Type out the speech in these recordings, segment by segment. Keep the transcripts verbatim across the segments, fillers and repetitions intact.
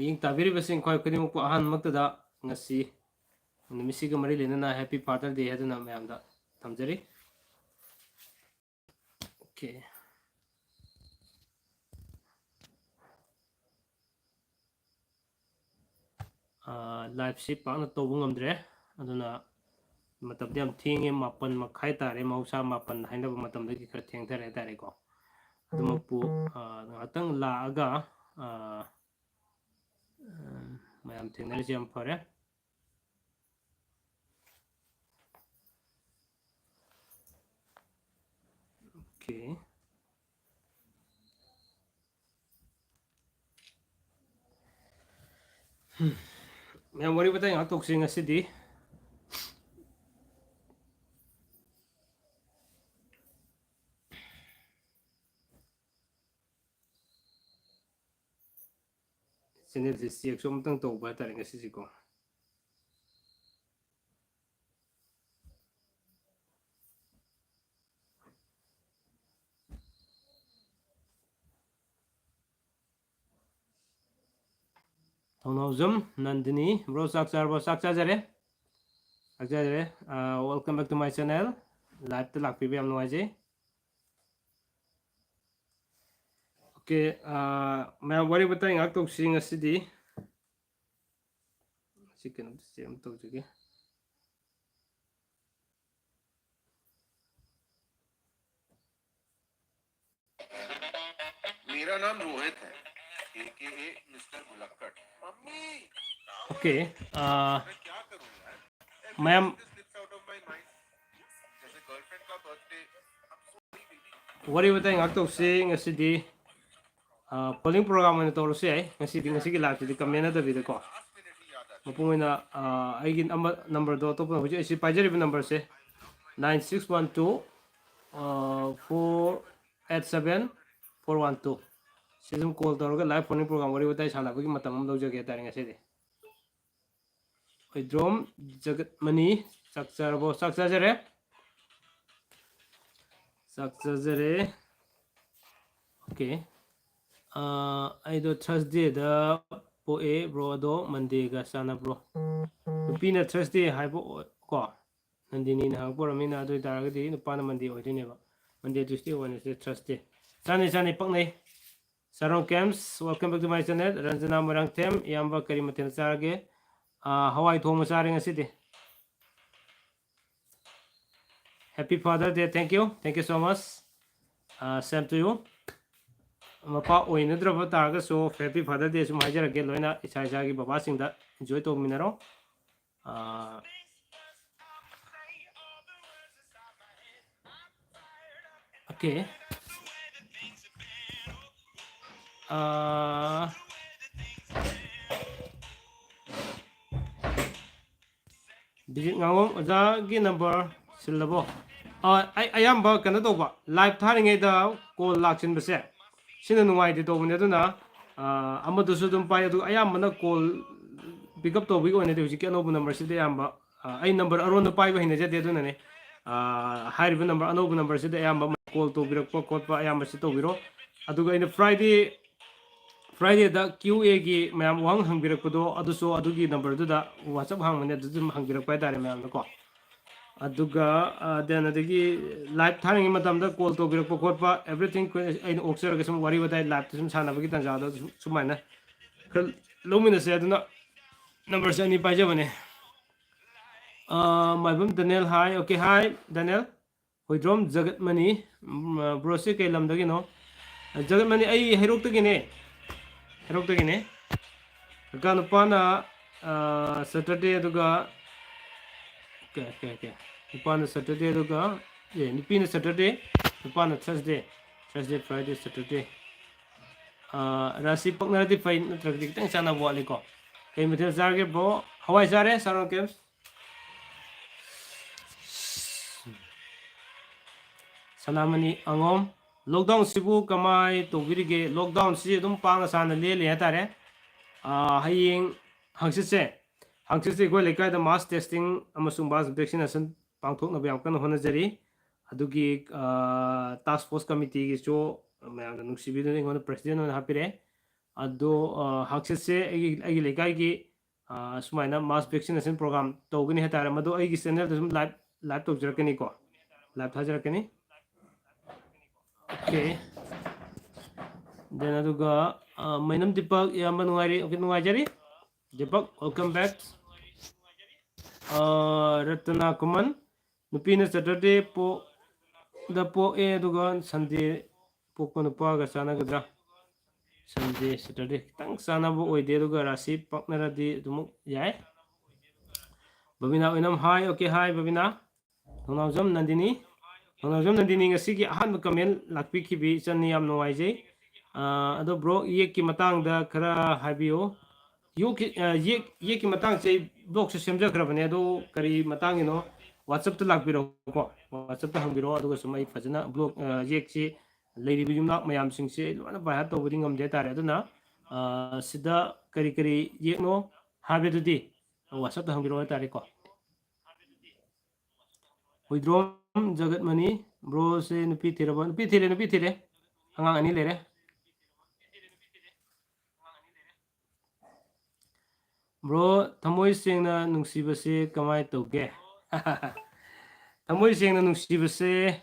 ꯃꯤꯠꯌꯦꯡ ꯇꯥꯕꯤꯔꯤꯕꯁꯤꯡ ꯈ꯭ꯋꯥꯏ ꯈꯨꯗꯤꯡꯃꯛꯄꯨ ꯑꯍꯥꯟꯕꯃꯛꯇꯗ ꯉꯁꯤ ꯅꯨꯃꯤꯠꯁꯤꯒ ꯃꯔꯤ ꯂꯩꯅꯅ Happy Father Day ꯍꯥꯏꯗꯨꯅ ꯃꯌꯥꯝꯗ ꯊꯝꯖꯔꯤ꯫ Okay. ꯑꯥ, liveꯁꯤ ꯄꯥꯛꯅ ꯇꯧꯕ ꯉꯝꯗ꯭ꯔꯦ, ꯑꯗꯨꯅ ꯃꯇꯝꯗꯤ ꯌꯥꯝ ꯊꯦꯡꯉꯦ, ꯃꯥꯄꯟ ꯃꯈꯥꯏ ꯇꯥꯔꯦ꯫ ꯃꯍꯧꯁꯥ ꯃꯥꯄꯟ ꯍꯥꯏꯅꯕ ꯃꯇꯝꯗꯒꯤ ꯈꯔ ꯊꯦꯡꯊꯔꯦ ꯍꯥꯏꯇꯥꯔꯦꯀꯣ꯫ ꯑꯗꯨꯃꯛꯄꯨ, ꯑꯥ, ꯉꯥꯏꯍꯥꯛꯇꯪ ꯂꯥꯛꯑꯒ, ꯑꯥ, ꯎꯝ, ꯃꯌꯥꯝ ꯊꯦꯡꯅꯔꯤꯁꯦ ꯌꯥꯝ ꯐꯔꯦ꯫ Okay. ꯃꯌꯥꯝ ꯋꯥꯔꯤ ꯋꯥꯇꯥꯏ ꯉꯥꯏꯍꯥꯛ ꯇꯧꯁꯤ ꯉꯁꯤꯗꯤ꯫ Channelꯁꯤ checkꯁꯨ ꯑꯃꯨꯛꯇꯪ ꯇꯧꯕ ꯍꯥꯏꯇꯥꯔꯦ ꯉꯁꯤꯁꯤꯀꯣ꯫ ꯊꯧꯅꯥꯎꯖꯝ ꯅꯟꯗꯤꯅꯤ, bro, ꯆꯥꯛ ꯆꯥꯔꯕꯣ? ꯆꯥꯛ ꯆꯥꯖꯔꯦ꯫ ꯆꯥꯛ ꯆꯥꯖꯔꯦ꯫ ꯑꯥ, welcome back to my channel. Liveꯇ ꯂꯥꯛꯄꯤꯕ ꯌꯥꯝ ꯅꯨꯡꯉꯥꯏꯖꯩ꯫ Okay, ꯑꯥ, ꯃꯌꯥꯝ ꯋꯥꯔꯤ ꯋꯥꯇꯥꯏ ꯉꯥꯏꯍꯥꯛ ꯇꯧꯁꯤ ꯉꯁꯤꯗꯤ꯫ ꯁꯤ ꯀꯩꯅꯣꯝꯇ check ꯑꯃ ꯇꯧꯖꯒꯦ꯫ मेरा नाम रोहित है, AKA मिस्टर भुलक्कड़। मम्मी, Okay, ꯑꯥ, मैं क्या करूं यार? ꯃꯌꯥꯝ Everything just slips out of my mind. जैसे गर्लफ्रेंड का बर्थडे। ꯋꯥꯔꯤ ꯋꯥꯇꯥꯏ ꯉꯥꯏꯍꯥꯛ ꯇꯧꯁꯤ ꯉꯁꯤꯗꯤ꯫ ꯑꯥ, polling program ꯑꯣꯏꯅ ꯇꯧꯔꯁꯨ ꯌꯥꯏ꯫ ꯉꯁꯤꯗꯤ, ꯉꯁꯤꯒꯤ liveꯁꯤꯗꯤ comment ꯅꯠꯇꯕꯤꯗꯀꯣ꯫ ꯃꯄꯨꯡ ꯑꯣꯏꯅ, ꯑꯥ, ꯑꯩꯒꯤ ꯑꯃ numberꯗꯣ ꯑꯇꯣꯞꯄ, ꯍꯧꯖꯤꯛ ꯑꯩꯁꯤ ꯄꯥꯏꯖꯔꯤꯕ numberꯁꯦ nine six one two, ꯑꯥ, four eight seven four one two꯫ ꯁꯤ ꯑꯗꯨꯝ call ꯇꯧꯔꯒ live polling program ꯋꯥꯔꯤ ꯋꯥꯇꯥꯏ ꯁꯥꯟꯅꯕꯒꯤ ꯃꯇꯝ ꯑꯃ ꯂꯧꯖꯒꯦ ꯍꯥꯏꯇꯥꯔꯦ ꯉꯁꯤꯗꯤ꯫ ꯍꯣꯏꯗ꯭ꯔꯣꯝ ꯖꯒꯠꯃꯅꯤ, ꯆꯥꯛ ꯆꯥꯔꯕꯣ? ꯆꯥꯛ ꯆꯥꯖꯔꯦ꯫ ꯆꯥꯛ ꯆꯥꯖꯔꯦ꯫ Okay꯫ ꯑꯥ, ꯑꯩꯗꯣ Thursdayꯗ ꯄꯣꯛꯑꯦ ꯕ꯭ꯔꯣ, ꯑꯗꯣ ꯃꯟꯗꯦꯒ ꯆꯥꯟꯅꯕ꯭ꯔꯣ? ꯅꯨꯄꯤꯅ ꯊꯔꯁꯗꯦ ꯍꯥꯏꯕ ꯑꯣꯏ-, ꯀꯣ, ꯅꯟꯗꯤꯅꯤꯅ ꯍꯪꯉꯛꯄ ꯑꯣꯏꯔꯝꯅꯤꯅ, ꯑꯗꯨ ꯑꯣꯏꯇꯥꯔꯒꯗꯤ ꯅꯨꯄꯥꯅ ꯃꯟꯗꯦ ꯑꯣꯏꯗꯣꯏꯅꯦꯕ꯫ ꯃꯟꯗꯦ, ꯇ꯭ꯌꯨꯁꯗꯦ, ꯋꯦꯅꯁꯗꯦ, ꯊꯔꯁꯗꯦ꯫ ꯆꯥꯅꯩ, ꯆꯥꯅꯩ, ꯄꯛꯅꯩ꯫ ꯁꯥꯔꯣꯡ ꯀꯦꯝꯁ, welcome back to my channel꯫ Ranjana Moirangthem, ꯏꯌꯥꯝꯕ ꯀꯔꯤ ꯃꯊꯦꯜ ꯆꯥꯔꯒꯦ? ꯑꯥ, ꯍꯋꯥꯏ ꯊꯣꯡꯕ ꯆꯥꯔꯦ ꯉꯁꯤꯗꯤ꯫ Happy Father Day, thank you, thank you so much꯫ Ah, same to you꯫ ꯃꯄꯥ ꯑꯣꯏꯅꯗ꯭ꯔꯕ ꯇꯥꯔꯒꯁꯨ Happy Father Day ꯁꯨꯝ ꯍꯥꯏꯖꯔꯛꯀꯦ, ꯂꯣꯏꯅ ꯏꯁꯥ ꯏꯁꯥꯒꯤ ꯕꯕꯥꯁꯤꯡꯗ enjoy ꯇꯧꯃꯤꯟꯅꯔꯣ꯫ ꯑꯥ, okay꯫ ꯑꯥ, ꯕꯤꯖꯤꯠ ꯉꯥꯉꯣꯝ, ꯑꯣꯖꯥꯒꯤ ꯅꯝꯕꯔ ꯁꯤꯜꯂꯕꯣ? ꯑꯥ, ꯑꯩ ꯑꯌꯥꯝꯕ ꯀꯩꯅꯣ ꯇꯧꯕ, ꯂꯥꯏꯚ ꯊꯥꯔꯤꯉꯩꯗ ꯀꯣꯜ ꯂꯥꯛꯁꯤꯟꯕꯁꯦ, ꯁꯤꯅ ꯅꯨꯡꯉꯥꯏꯇꯦ ꯇꯧꯕꯅꯦ꯫ ꯑꯗꯨꯅ, ꯑꯥ, ꯑꯃꯗꯨꯁꯨ ꯑꯗꯨꯝ ꯄꯥꯏ, ꯑꯗꯨꯒ ꯑꯌꯥꯝꯕꯅ ꯀꯣꯜ ꯄꯤꯛ ꯑꯞ ꯇꯧꯕꯒꯤ ꯑꯣꯏꯅꯗꯤ ꯍꯧꯖꯤꯛꯀꯤ ꯑꯅꯧꯕ ꯅꯝꯕꯔꯁꯤꯗ ꯑꯌꯥꯝꯕ, ꯑꯥ, ꯑꯩ ꯅꯝꯕꯔ ꯑꯔꯣꯟꯕ ꯄꯥꯏꯕ ꯍꯩꯅꯖꯗꯦ, ꯑꯗꯨꯅꯅꯦ꯫ ꯑꯥ, ꯍꯥꯏꯔꯤꯕ ꯅꯝꯕꯔ, ꯑꯅꯧꯕ ꯅꯝꯕꯔꯁꯤꯗ ꯑꯌꯥꯝꯕ ꯀꯣꯜ ꯇꯧꯕꯤꯔꯛꯄ ꯈꯣꯠꯄ ꯑꯌꯥꯝꯕꯁꯤ ꯇꯧꯕꯤꯔꯣ꯫ ꯑꯗꯨꯒ ꯑꯩꯅ Friday, Fridayꯗ Q A ꯒꯤ ꯃꯌꯥꯝ ꯋꯥꯍꯪ ꯍꯪꯕꯤꯔꯛꯄꯗꯣ, ꯑꯗꯨꯁꯨ ꯑꯗꯨꯒꯤ ꯅꯝꯕꯔꯗꯨꯗ WhatsApp ꯍꯥꯡꯕꯅꯦ, ꯑꯗꯨꯗ ꯑꯗꯨꯝ ꯍꯪꯕꯤꯔꯛꯄ ꯍꯥꯏꯇꯥꯔꯦ ꯃꯌꯥꯝꯗꯀꯣ꯫ ꯑꯗꯨꯒ, ꯑ, then ꯑꯗꯒꯤ ꯂꯥꯏꯚ ꯊꯥꯔꯤꯉꯩ ꯃꯇꯝꯗ ꯀꯣꯜ ꯇꯧꯕꯤꯔꯛꯄ ꯈꯣꯠꯄ, everything ꯑꯩꯅ ꯑꯣꯛꯆꯔꯒ ꯁꯨꯝ ꯋꯥꯔꯤ ꯋꯥꯇꯥꯏ ꯂꯥꯏꯚꯇ ꯁꯨꯝ ꯁꯥꯟꯅꯕꯒꯤ ꯇꯥꯟꯖꯥꯗꯣ ꯁꯨ-, ꯁꯨꯃꯥꯏꯅ ꯈꯔ ꯂꯧꯃꯤꯟꯅꯁꯦ꯫ ꯑꯗꯨꯅ ꯅꯝꯕꯔꯁꯦ ꯑꯅꯤ ꯄꯥꯏꯖꯕꯅꯦ꯫ ꯑ, ꯃꯥꯏꯕꯝ ꯗꯅꯦꯜ, hi꯫ Okay, hi ꯗꯅꯦꯜ꯫ ꯍꯣꯏꯗ꯭ꯔꯣꯝ ꯖꯒꯠꯃꯅꯤ, ꯎꯝ, ꯕ꯭ꯔꯣꯁꯦ ꯀꯩ ꯂꯝꯗꯒꯤꯅꯣ? ꯖꯒꯠꯃꯅꯤ, ꯑꯩ ꯍꯩꯔꯣꯛꯇꯒꯤꯅꯦ, ꯍꯩꯔꯣꯛꯇꯒꯤꯅꯦ꯫ ꯀꯀꯥ ꯅꯨꯄꯥꯅ, ꯑ, Saturday, ꯑꯗꯨꯒ, okay, okay, okay꯫ ꯅꯨꯄꯥꯅ Saturday, ꯑꯗꯨꯒ, ꯑꯦ, ꯅꯨꯄꯤꯅ Saturday, ꯅꯨꯄꯥꯅ Thursday, Thursday, Friday, Saturday꯫ ꯑ, ꯔꯥꯁꯤ ꯄꯛꯅꯔꯗꯤ ꯐꯩ, ꯅꯠꯇ꯭ꯔꯒꯗꯤ ꯈꯤꯇꯪ ꯆꯥꯟꯅꯕ ꯋꯥꯠꯂꯤꯀꯣ꯫ ꯀꯩ ꯃꯊꯦꯜ ꯆꯥꯔꯒꯦ, ꯕ꯭ꯔꯣ? ꯍꯋꯥꯏ ꯆꯥꯔꯦ, ꯁꯥꯔꯣꯟ ꯀꯦꯝꯁ꯫ ꯁꯅꯥꯃꯅꯤ ꯑꯉꯣꯝ, lockdownꯁꯤꯕꯨ ꯀꯃꯥꯏ ꯇꯧꯕꯤꯔꯤꯒꯦ? Lockdownꯁꯤ ꯑꯗꯨꯝ ꯄꯥꯡꯅ ꯁꯥꯅ ꯂꯦꯜꯂꯤ ꯍꯥꯏꯇꯥꯔꯦ꯫ ꯑꯥ, ꯍꯌꯦꯡ ꯍꯪꯆꯤꯠꯁꯦ, ꯍꯪꯆꯤꯠꯁꯦ ꯑꯩꯈꯣꯏ ꯂꯩꯀꯥꯏꯗ mass testing ꯑꯃꯁꯨꯡ mass vaccination ꯄꯥꯡꯊꯣꯛꯅꯕ ꯌꯥꯝ ꯀꯟꯅ ꯍꯣꯠꯅꯖꯔꯤ꯫ ꯑꯗꯨꯒꯤ, ꯑꯥ, task force committeeꯒꯤꯁꯨ ꯃꯌꯥꯝꯅ ꯅꯨꯡꯁꯤꯕꯤꯗꯨꯅ ꯑꯩꯉꯣꯟꯗ president ꯑꯣꯏꯅ ꯍꯥꯞꯄꯤꯔꯛꯑꯦ꯫ ꯑꯗꯣ ꯍꯥꯛꯆꯤꯠꯁꯦ ꯑꯩꯒꯤ ꯑꯩꯒꯤ ꯂꯩꯀꯥꯏꯒꯤ ꯁꯨꯃꯥꯏꯅ mass vaccination program ꯇꯧꯒꯅꯤ ꯍꯥꯏꯇꯥꯔꯦ꯫ ꯃꯗꯣ ꯑꯩꯒꯤ channelꯗ ꯁꯨꯝ live live ꯇꯧꯖꯔꯛꯀꯅꯤꯀꯣ, live ꯊꯥꯖꯔꯛꯀꯅꯤ꯫ Okay, then ꯑꯗꯨꯒ ꯃꯩꯅꯝ ꯗꯤꯄꯛ, ꯏꯌꯥꯝꯕ ꯅꯨꯡꯉꯥꯏꯔꯤ? Okay, ꯅꯨꯡꯉꯥꯏꯖꯔꯤ Deepak, welcome back꯫ ꯔꯇꯅꯥ ꯀꯨꯃꯟ, ꯅꯨꯄꯤꯅ Saturday ꯄꯣꯛ ꯗ ꯄꯣꯛꯑꯦ ꯑꯗꯨꯒ Sunday ꯄꯣꯛꯄ ꯅꯨꯄꯥꯒ ꯆꯥꯟꯅꯒꯗ꯭ꯔꯥ? Sunday Saturday ꯈꯤꯇꯪ ꯆꯥꯟꯅꯕ ꯑꯣꯏꯗꯦ, ꯑꯗꯨꯒ ꯔꯥꯁꯤ ꯄꯛꯅꯔꯗꯤ ꯑꯗꯨꯃꯛ ꯌꯥꯏ꯫ ꯕꯕꯤꯅꯥ ꯑꯣꯏꯅꯝ, hi꯫ Okay, hi ꯕꯕꯤꯅꯥ꯫ ꯊꯧꯅꯥꯎꯖꯝ ꯅꯟꯗꯤꯅꯤ, ꯊꯧꯅꯥꯎꯖꯝ ꯅꯟꯗꯤꯅꯤ ꯉꯁꯤꯒꯤ ꯑꯍꯥꯟꯕ comment ꯂꯥꯛꯄꯤꯈꯤꯕꯤ ꯏꯆꯟꯅꯤ, ꯌꯥꯝ ꯅꯨꯡꯉꯥꯏꯖꯩ꯫ ꯑꯗꯣ bro, ꯌꯦꯛꯀꯤ ꯃꯇꯥꯡꯗ ꯈꯔ ꯍꯥꯏꯕꯤꯌꯨ꯫ ꯌꯣꯛꯀꯤ ꯌꯦꯛ ꯌꯦꯛꯀꯤ ꯃꯇꯥꯡꯁꯦ ꯑꯩ blogꯁꯨ ꯁꯦꯝꯖꯈ꯭ꯔꯕꯅꯦ, ꯑꯗꯣ ꯀꯔꯤ ꯃꯇꯥꯡꯒꯤꯅꯣ WhatsAppꯇ ꯂꯥꯛꯄꯤꯔꯣꯀꯣ, WhatsAppꯇ ꯍꯪꯕꯤꯔꯛꯑꯣ, ꯑꯗꯨꯒ ꯁꯨꯝ ꯑꯩ ꯐꯖꯅ blog ꯌꯦꯛꯁꯤ ꯂꯩꯔꯤꯕ ꯌꯨꯝꯅꯥꯛ ꯃꯌꯥꯝꯁꯤꯡꯁꯦ ꯑꯩ ꯂꯣꯏꯅ by heart ꯇꯧꯕꯗꯤ ꯉꯝꯗꯦ ꯍꯥꯏꯇꯥꯔꯦ꯫ ꯑꯗꯨꯅ ꯁꯤꯗ ꯀꯔꯤ ꯀꯔꯤ ꯌꯦꯛꯅꯣ ꯍꯥꯏꯕꯗꯨꯗꯤ WhatsAppꯇ ꯍꯪꯕꯤꯔꯛꯑꯣ ꯍꯥꯏꯇꯥꯔꯦꯀꯣ꯫ ꯍꯨꯏꯗ꯭ꯔꯣꯝ ꯖꯒꯠꯃꯅꯤ, broꯁꯦ ꯅꯨꯄꯤ ꯊꯤꯔꯕ? ꯅꯨꯄꯤ ꯊꯤꯔꯦ, ꯅꯨꯄꯤ ꯊꯤꯔꯦ, ꯑꯉꯥꯡ ꯑꯅꯤ ꯂꯩꯔꯦ꯫ Bro, ꯊꯃꯣꯏ ꯁꯦꯡꯅ ꯅꯨꯡꯁꯤꯕꯁꯦ ꯀꯃꯥꯏꯅ ꯇꯧꯒꯦ? ꯊꯃꯣꯏ ꯁꯦꯡꯅ ꯅꯨꯡꯁꯤꯕꯁꯦ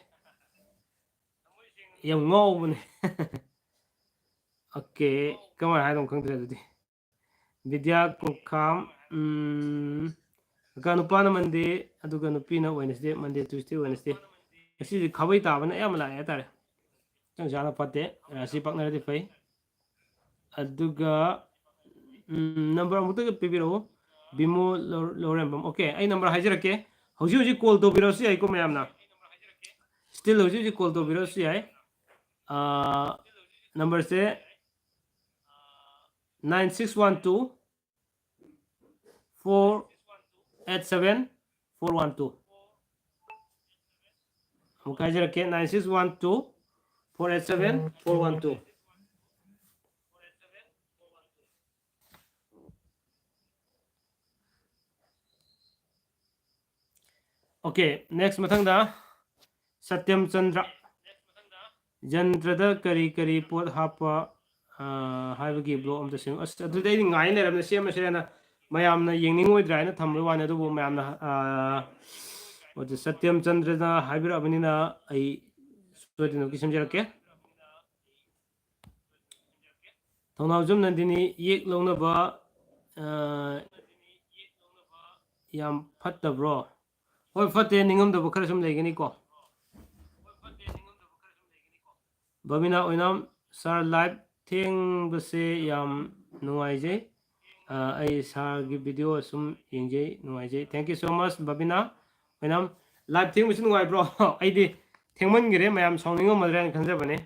ꯌꯥꯝ ꯉꯥꯎꯕꯅꯦ꯫ Okay, ꯀꯃꯥꯏꯅ ꯍꯥꯏꯗꯧꯅꯣ ꯈꯪꯗ꯭ꯔꯦ ꯑꯗꯨꯗꯤ꯫ ꯕꯤꯗ꯭ꯌꯥ ꯀꯣꯡꯈꯥꯝ, ꯎꯝ, ꯀꯀꯥ, ꯅꯨꯄꯥꯅ Monday, ꯑꯗꯨꯒ ꯅꯨꯄꯤꯅ Wednesday, Monday, Tuesday, Wednesday꯫ ꯉꯁꯤꯗꯤ ꯈꯥꯕꯩ ꯇꯥꯕꯅ ꯑꯌꯥꯝꯕ ꯂꯥꯛꯑꯦ ꯍꯥꯏꯇꯥꯔꯦ꯫ ꯍꯛꯆꯥꯡ ꯁꯥꯅ ꯐꯠꯇꯦ, ꯔꯥꯁꯤ ꯄꯥꯛꯅꯔꯗꯤ ꯐꯩ꯫ ꯑꯗꯨꯒ ꯎꯝ, number ꯑꯃꯨꯛꯇꯒ ꯄꯤꯕꯤꯔꯛꯎ, ꯕꯤꯃꯣ ꯂꯧ-, ꯂꯧꯔꯦꯝꯕꯝ꯫ Okay, ꯑꯩ number ꯍꯥꯏꯖꯔꯛꯀꯦ꯫ ꯍꯧꯖꯤꯛ ꯍꯧꯖꯤꯛ call ꯇꯧꯕꯤꯔꯛꯑꯁꯨ ꯌꯥꯏꯀꯣ ꯃꯌꯥꯝꯅ, still ꯍꯧꯖꯤꯛ ꯍꯧꯖꯤꯛ call ꯇꯧꯕꯤꯔꯛꯑꯁꯨ ꯌꯥꯏ꯫ ꯑꯥ, numberꯁꯦ nine six one two four eight seven four one two꯫ ꯑꯃꯨꯛ ꯍꯥꯏꯖꯔꯛꯀꯦ, nine six one two four eight seven four one two꯫ Okay, next ꯃꯊꯪꯗ ꯁꯇ꯭ꯌꯝ ꯆꯟꯗ꯭ꯔ꯫ ꯌꯟꯇ꯭ꯔꯗ ꯀꯔꯤ ꯀꯔꯤ ꯄꯣꯠ ꯍꯥꯞꯄ, ꯑꯥ, ꯍꯥꯏꯕꯒꯤ ꯕ꯭ꯂꯣꯛ ꯑꯝꯇ ꯁꯦꯝ-, ꯑꯁ, ꯑꯗꯨꯗꯤ ꯑꯩꯗꯤ ꯉꯥꯏ ꯂꯩꯔꯕꯅꯦ, ꯁꯦꯝꯃꯁꯤꯔꯅ꯫ ꯃꯌꯥꯝꯅ ꯌꯦꯡꯅꯤꯡꯉꯣꯏꯗ꯭ꯔꯥ ꯍꯥꯏꯅ ꯊꯝꯕꯩ ꯋꯥꯅꯤ, ꯑꯗꯨꯕꯨ ꯃꯌꯥꯝꯅ, ꯑꯥ, ꯑꯣꯖꯥ ꯁꯇ꯭ꯌꯝ ꯆꯟꯗ꯭ꯔꯅ ꯍꯥꯏꯕꯤꯔꯛꯑꯕꯅꯤꯅ ꯑꯩ ꯁꯣꯏꯗꯅꯃꯛꯀꯤ ꯁꯦꯝꯖꯔꯛꯀꯦ꯫ ꯊꯧꯅꯥꯎꯖꯝ ꯅꯟꯗꯤꯅꯤ, ꯌꯦꯛ ꯂꯧꯅꯕ, ꯑꯥ, ꯌꯥꯝ ꯐꯠꯇꯕ꯭ꯔꯣ? ꯍꯣꯏ, ꯐꯠꯇꯦ, ꯅꯤꯡꯉꯝꯗꯕ ꯈꯔ ꯁꯨꯝ ꯂꯩꯒꯅꯤꯀꯣ꯫ ꯕꯕꯤꯅꯥ ꯑꯣꯏꯅꯥꯝ, "ꯁꯥꯔ, ꯂꯥꯏꯚ ꯊꯦꯡꯕꯁꯦ ꯌꯥꯝ ꯅꯨꯡꯉꯥꯏꯖꯩ꯫ ꯑꯥ, ꯑꯩ ꯁꯥꯔꯒꯤ ꯚꯤꯗꯤꯑꯣ ꯁꯨꯝ ꯌꯦꯡꯖꯩ, ꯅꯨꯡꯉꯥꯏꯖꯩ꯫ Thank you so much, ꯕꯕꯤꯅꯥ ꯑꯣꯏꯅꯥꯝ꯫ ꯂꯥꯏꯚ ꯊꯦꯡꯕꯁꯤ ꯅꯨꯡꯉꯥꯏꯕ꯭ꯔꯣ?" ꯑꯩꯗꯤ ꯊꯦꯡꯃꯟꯈꯔꯦ, ꯃꯌꯥꯝ ꯁꯥꯎꯅꯤꯡꯉꯝꯃꯗ꯭ꯔꯥ ꯍꯥꯏꯅ ꯈꯟꯖꯕꯅꯦ꯫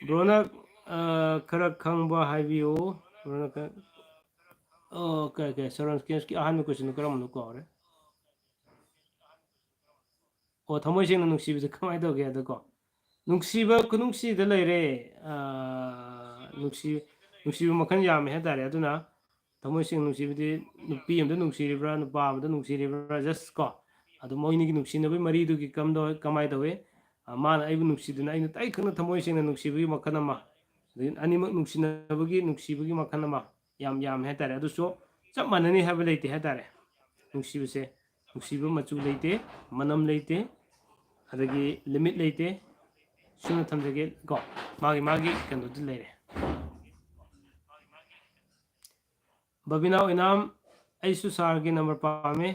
ꯕ꯭ꯔꯣꯅ, ꯑꯥ, ꯈꯔ ꯈꯪꯕ ꯍꯥꯏꯕꯤꯌꯨ꯫ ꯕ꯭ꯔꯣꯅ ꯈꯔ, ꯑꯣ, ꯀꯩ, ꯀꯩ, ꯁꯣꯔꯣꯟ ꯀꯦꯟꯁꯀꯤ ꯑꯍꯥꯟꯕ ꯀꯣꯏꯁꯟꯗꯨ ꯀꯔꯝꯕꯅꯣ ꯀꯥꯎꯔꯦ꯫ ꯑꯣ, ꯊꯃꯣꯏ ꯁꯦꯡꯅ ꯅꯨꯡꯁꯤꯕꯁꯦ ꯀꯃꯥꯏꯅ ꯇꯧꯒꯦ ꯑꯗꯣꯀꯣ? ꯅꯨꯡꯁꯤꯕ ꯈꯨꯅꯨꯡꯁꯤꯗ ꯂꯩꯔꯦ꯫ ꯑꯥ, ꯅꯨꯡꯁꯤ-, ꯅꯨꯡꯁꯤꯕ ꯃꯈꯜ ꯌꯥꯝꯃꯦ ꯍꯥꯏꯇꯥꯔꯦ꯫ ꯑꯗꯨꯅ ꯊꯃꯣꯏ ꯁꯦꯡꯅ ꯅꯨꯡꯁꯤꯕꯗꯤ ꯅꯨꯄꯤ ꯑꯃꯗ ꯅꯨꯡꯁꯤꯔꯤꯕ꯭ꯔꯥ, ꯅꯨꯄꯥ ꯑꯃꯗ ꯅꯨꯡꯁꯤꯔꯤꯕ꯭ꯔꯥ, just ꯀꯣ, ꯑꯗꯨ ꯃꯣꯏꯅꯤꯒꯤ ꯅꯨꯡꯁꯤꯅꯕꯒꯤ ꯃꯔꯤꯗꯨꯒꯤ ꯀꯝꯗ ꯀꯃꯥꯏꯅ ꯇꯧꯏ? ꯑꯥ, ꯃꯥꯅ ꯑꯩꯕꯨ ꯅꯨꯡꯁꯤꯗꯨꯅ ꯑꯩꯅ ꯑꯩ ꯈꯪꯅ ꯊꯃꯣꯏ ꯁꯦꯡꯅ ꯅꯨꯡꯁꯤꯕꯒꯤ ꯃꯈꯜ ꯑꯃ, ꯑꯗꯒꯤ ꯑꯅꯤꯃꯛ ꯅꯨꯡꯁꯤꯅꯕꯒꯤ, ꯅꯨꯡꯁꯤꯕꯒꯤ ꯃꯈꯜ ꯑꯃ, ꯌꯥꯝ ꯌꯥꯝꯃꯦ ꯍꯥꯏꯇꯥꯔꯦ꯫ ꯑꯗꯨꯁꯨ ꯆꯞ ꯃꯥꯟꯅꯅꯤ ꯍꯥꯏꯕ ꯂꯩꯇꯦ ꯍꯥꯏꯇꯥꯔꯦ꯫ ꯅꯨꯡꯁꯤꯕꯁꯦ, ꯅꯨꯡꯁꯤꯕ ꯃꯆꯨ ꯂꯩꯇꯦ, ꯃꯅꯝ ꯂꯩꯇꯦ, ꯑꯗꯒꯤ limit ꯂꯩꯇꯦ꯫ ꯁꯨꯝꯅ ꯊꯝꯖꯒꯦ ꯀꯣ, ꯃꯥꯒꯤ, ꯃꯥꯒꯤ ꯀꯩꯅꯣꯗꯤ ꯂꯩꯔꯦ꯫ ꯕꯕꯤꯅꯥ ꯑꯣꯏꯅꯥꯝ, "ꯑꯩꯁꯨ ꯁꯥꯔꯒꯤ ꯅꯝꯕꯔ ꯄꯥꯝꯃꯦ"꯫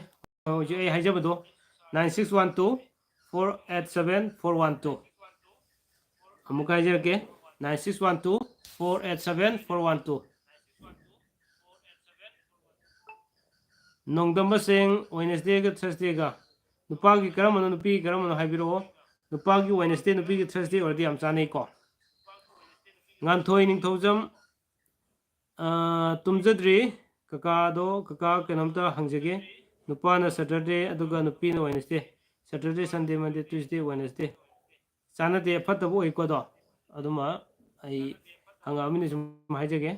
ꯍꯧꯖꯤꯛ ꯑꯩ ꯍꯥꯏꯖꯕꯗꯣ, nine six one two four eight seven four one two꯫ ꯑꯃꯨꯛꯀ ꯍꯥꯏꯖꯔꯛꯀꯦ, nine six one two four eight seven four one two꯫ ꯅꯣꯡꯗꯝꯕꯁꯤꯡ, Wednesdayꯒ Thursdayꯒ, ꯅꯨꯄꯥꯒꯤ ꯀꯔꯝꯕꯅꯣ, ꯅꯨꯄꯤꯒꯤ ꯀꯔꯝꯕꯅꯣ ꯍꯥꯏꯕꯤꯔꯛꯑꯣ꯫ ꯅꯨꯄꯥꯒꯤ Wednesday, ꯅꯨꯄꯤꯒꯤ Thursday ꯑꯣꯏꯔꯗꯤ ꯌꯥꯝ ꯆꯥꯅꯩꯀꯣ꯫ ꯉꯥꯟꯊꯣꯏ ꯅꯤꯡꯊꯧꯖꯝ, ꯑꯥ, ꯇꯨꯝꯖꯗ꯭ꯔꯤ꯫ ꯀꯀꯥꯗꯣ, ꯀꯀꯥ, ꯀꯩꯅꯣꯝꯇ ꯍꯪꯖꯒꯦ꯫ ꯅꯨꯄꯥꯅ Saturday, ꯑꯗꯨꯒ ꯅꯨꯄꯤꯅ Wednesday꯫ Saturday, Sunday, Monday, Tuesday, Wednesday꯫ ꯆꯥꯟꯅꯗꯦ, ꯐꯠꯇꯕ ꯑꯣꯏꯀꯣ ꯑꯗꯣ꯫ ꯑꯗꯨꯃ ꯑꯩ ꯍꯪꯉꯛꯑꯃꯤꯅ ꯁꯨꯝ ꯍꯥꯏꯖꯒꯦ꯫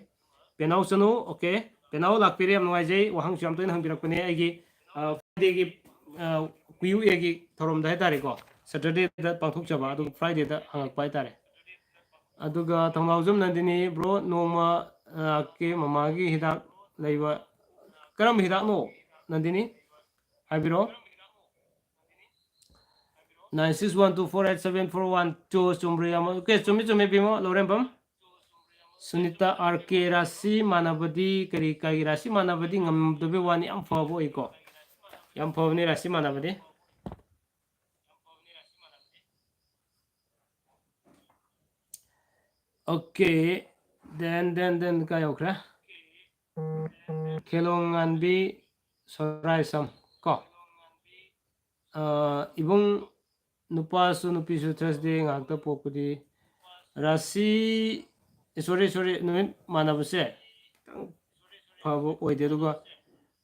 ꯄꯦꯅꯥꯎ ꯆꯅꯨ, okay꯫ ꯄꯦꯅꯥꯎ ꯂꯥꯛꯄꯤꯔꯦ, ꯌꯥꯝ ꯅꯨꯡꯉꯥꯏꯖꯩ꯫ ꯋꯥꯍꯪꯁꯨ ꯌꯥꯝ ꯇꯣꯏꯅ ꯍꯪꯕꯤꯔꯛꯄꯅꯦ꯫ ꯑꯩꯒꯤ, ꯑ, Fridayꯒꯤ, ꯑ, ꯀ꯭ꯌꯨ ꯑꯦꯒꯤ ꯊꯧꯔꯝꯗ ꯍꯥꯏꯇꯥꯔꯦꯀꯣ, Saturdayꯗ ꯄꯥꯡꯊꯣꯛꯆꯕ, ꯑꯗꯨꯒ Fridayꯗ ꯍꯪꯉꯛꯄ ꯍꯥꯏꯇꯥꯔꯦ꯫ ꯑꯗꯨꯒ ꯊꯧꯅꯥꯎꯖꯝ ꯅꯟꯗꯤꯅꯤ, bro, ꯅꯣꯡꯃ ꯂꯥꯛꯀꯦ, ꯃꯃꯥꯒꯤ ꯍꯤꯗꯥꯛ ꯂꯩꯕ꯫ ꯀꯔꯝꯕ ꯍꯤꯗꯥꯛꯅꯣ, ꯅꯟꯗꯤꯅꯤ? ꯍꯥꯏꯕꯤꯔꯣ꯫ Nine six one two four eight seven four one two, ꯆꯨꯝꯕ꯭ꯔꯥ ꯌꯥꯝ? Okay, ꯆꯨꯝꯃꯤ, ꯆꯨꯝꯃꯤ, ꯕꯤꯃꯣ ꯂꯧꯔꯦꯝꯕꯝ꯫ ꯁꯨꯅꯤꯇꯥ, ꯑꯥꯔ ꯀꯦ, ꯔꯥꯁꯤ ꯃꯥꯟꯅꯕꯗꯤ ꯀꯔꯤ, ꯀꯔꯤ ꯔꯥꯁꯤ ꯃꯥꯟꯅꯕꯗꯤ ꯉꯝꯗꯕꯩ ꯋꯥꯅꯤ, ꯌꯥꯝ ꯐꯕ ꯑꯣꯏꯀꯣ꯫ ꯌꯥꯝ ꯐꯕꯅꯤ ꯔꯥꯁꯤ ꯃꯥꯟꯅꯕꯗꯤ꯫ Okay, then, then, then ꯀꯥꯏ ꯌꯧꯈ꯭ꯔꯦ? ꯈꯦꯂꯣꯡ ꯉꯥꯟꯕꯤ ꯁꯣꯔꯥꯏꯁꯝ ꯀꯣ꯫ ꯑ, ꯏꯕꯨꯡ, ꯅꯨꯄꯥꯁꯨ ꯅꯨꯄꯤꯁꯨ Thursday ꯉꯥꯛꯇ ꯄꯣꯛꯄꯗꯤ ꯔꯥꯁꯤ, sorry, sorry, ꯅꯨꯃꯤꯠ ꯃꯥꯟꯅꯕꯁꯦ ꯈꯤꯇꯪ ꯐꯕ ꯑꯣꯏꯗꯦ꯫ ꯑꯗꯨꯒ,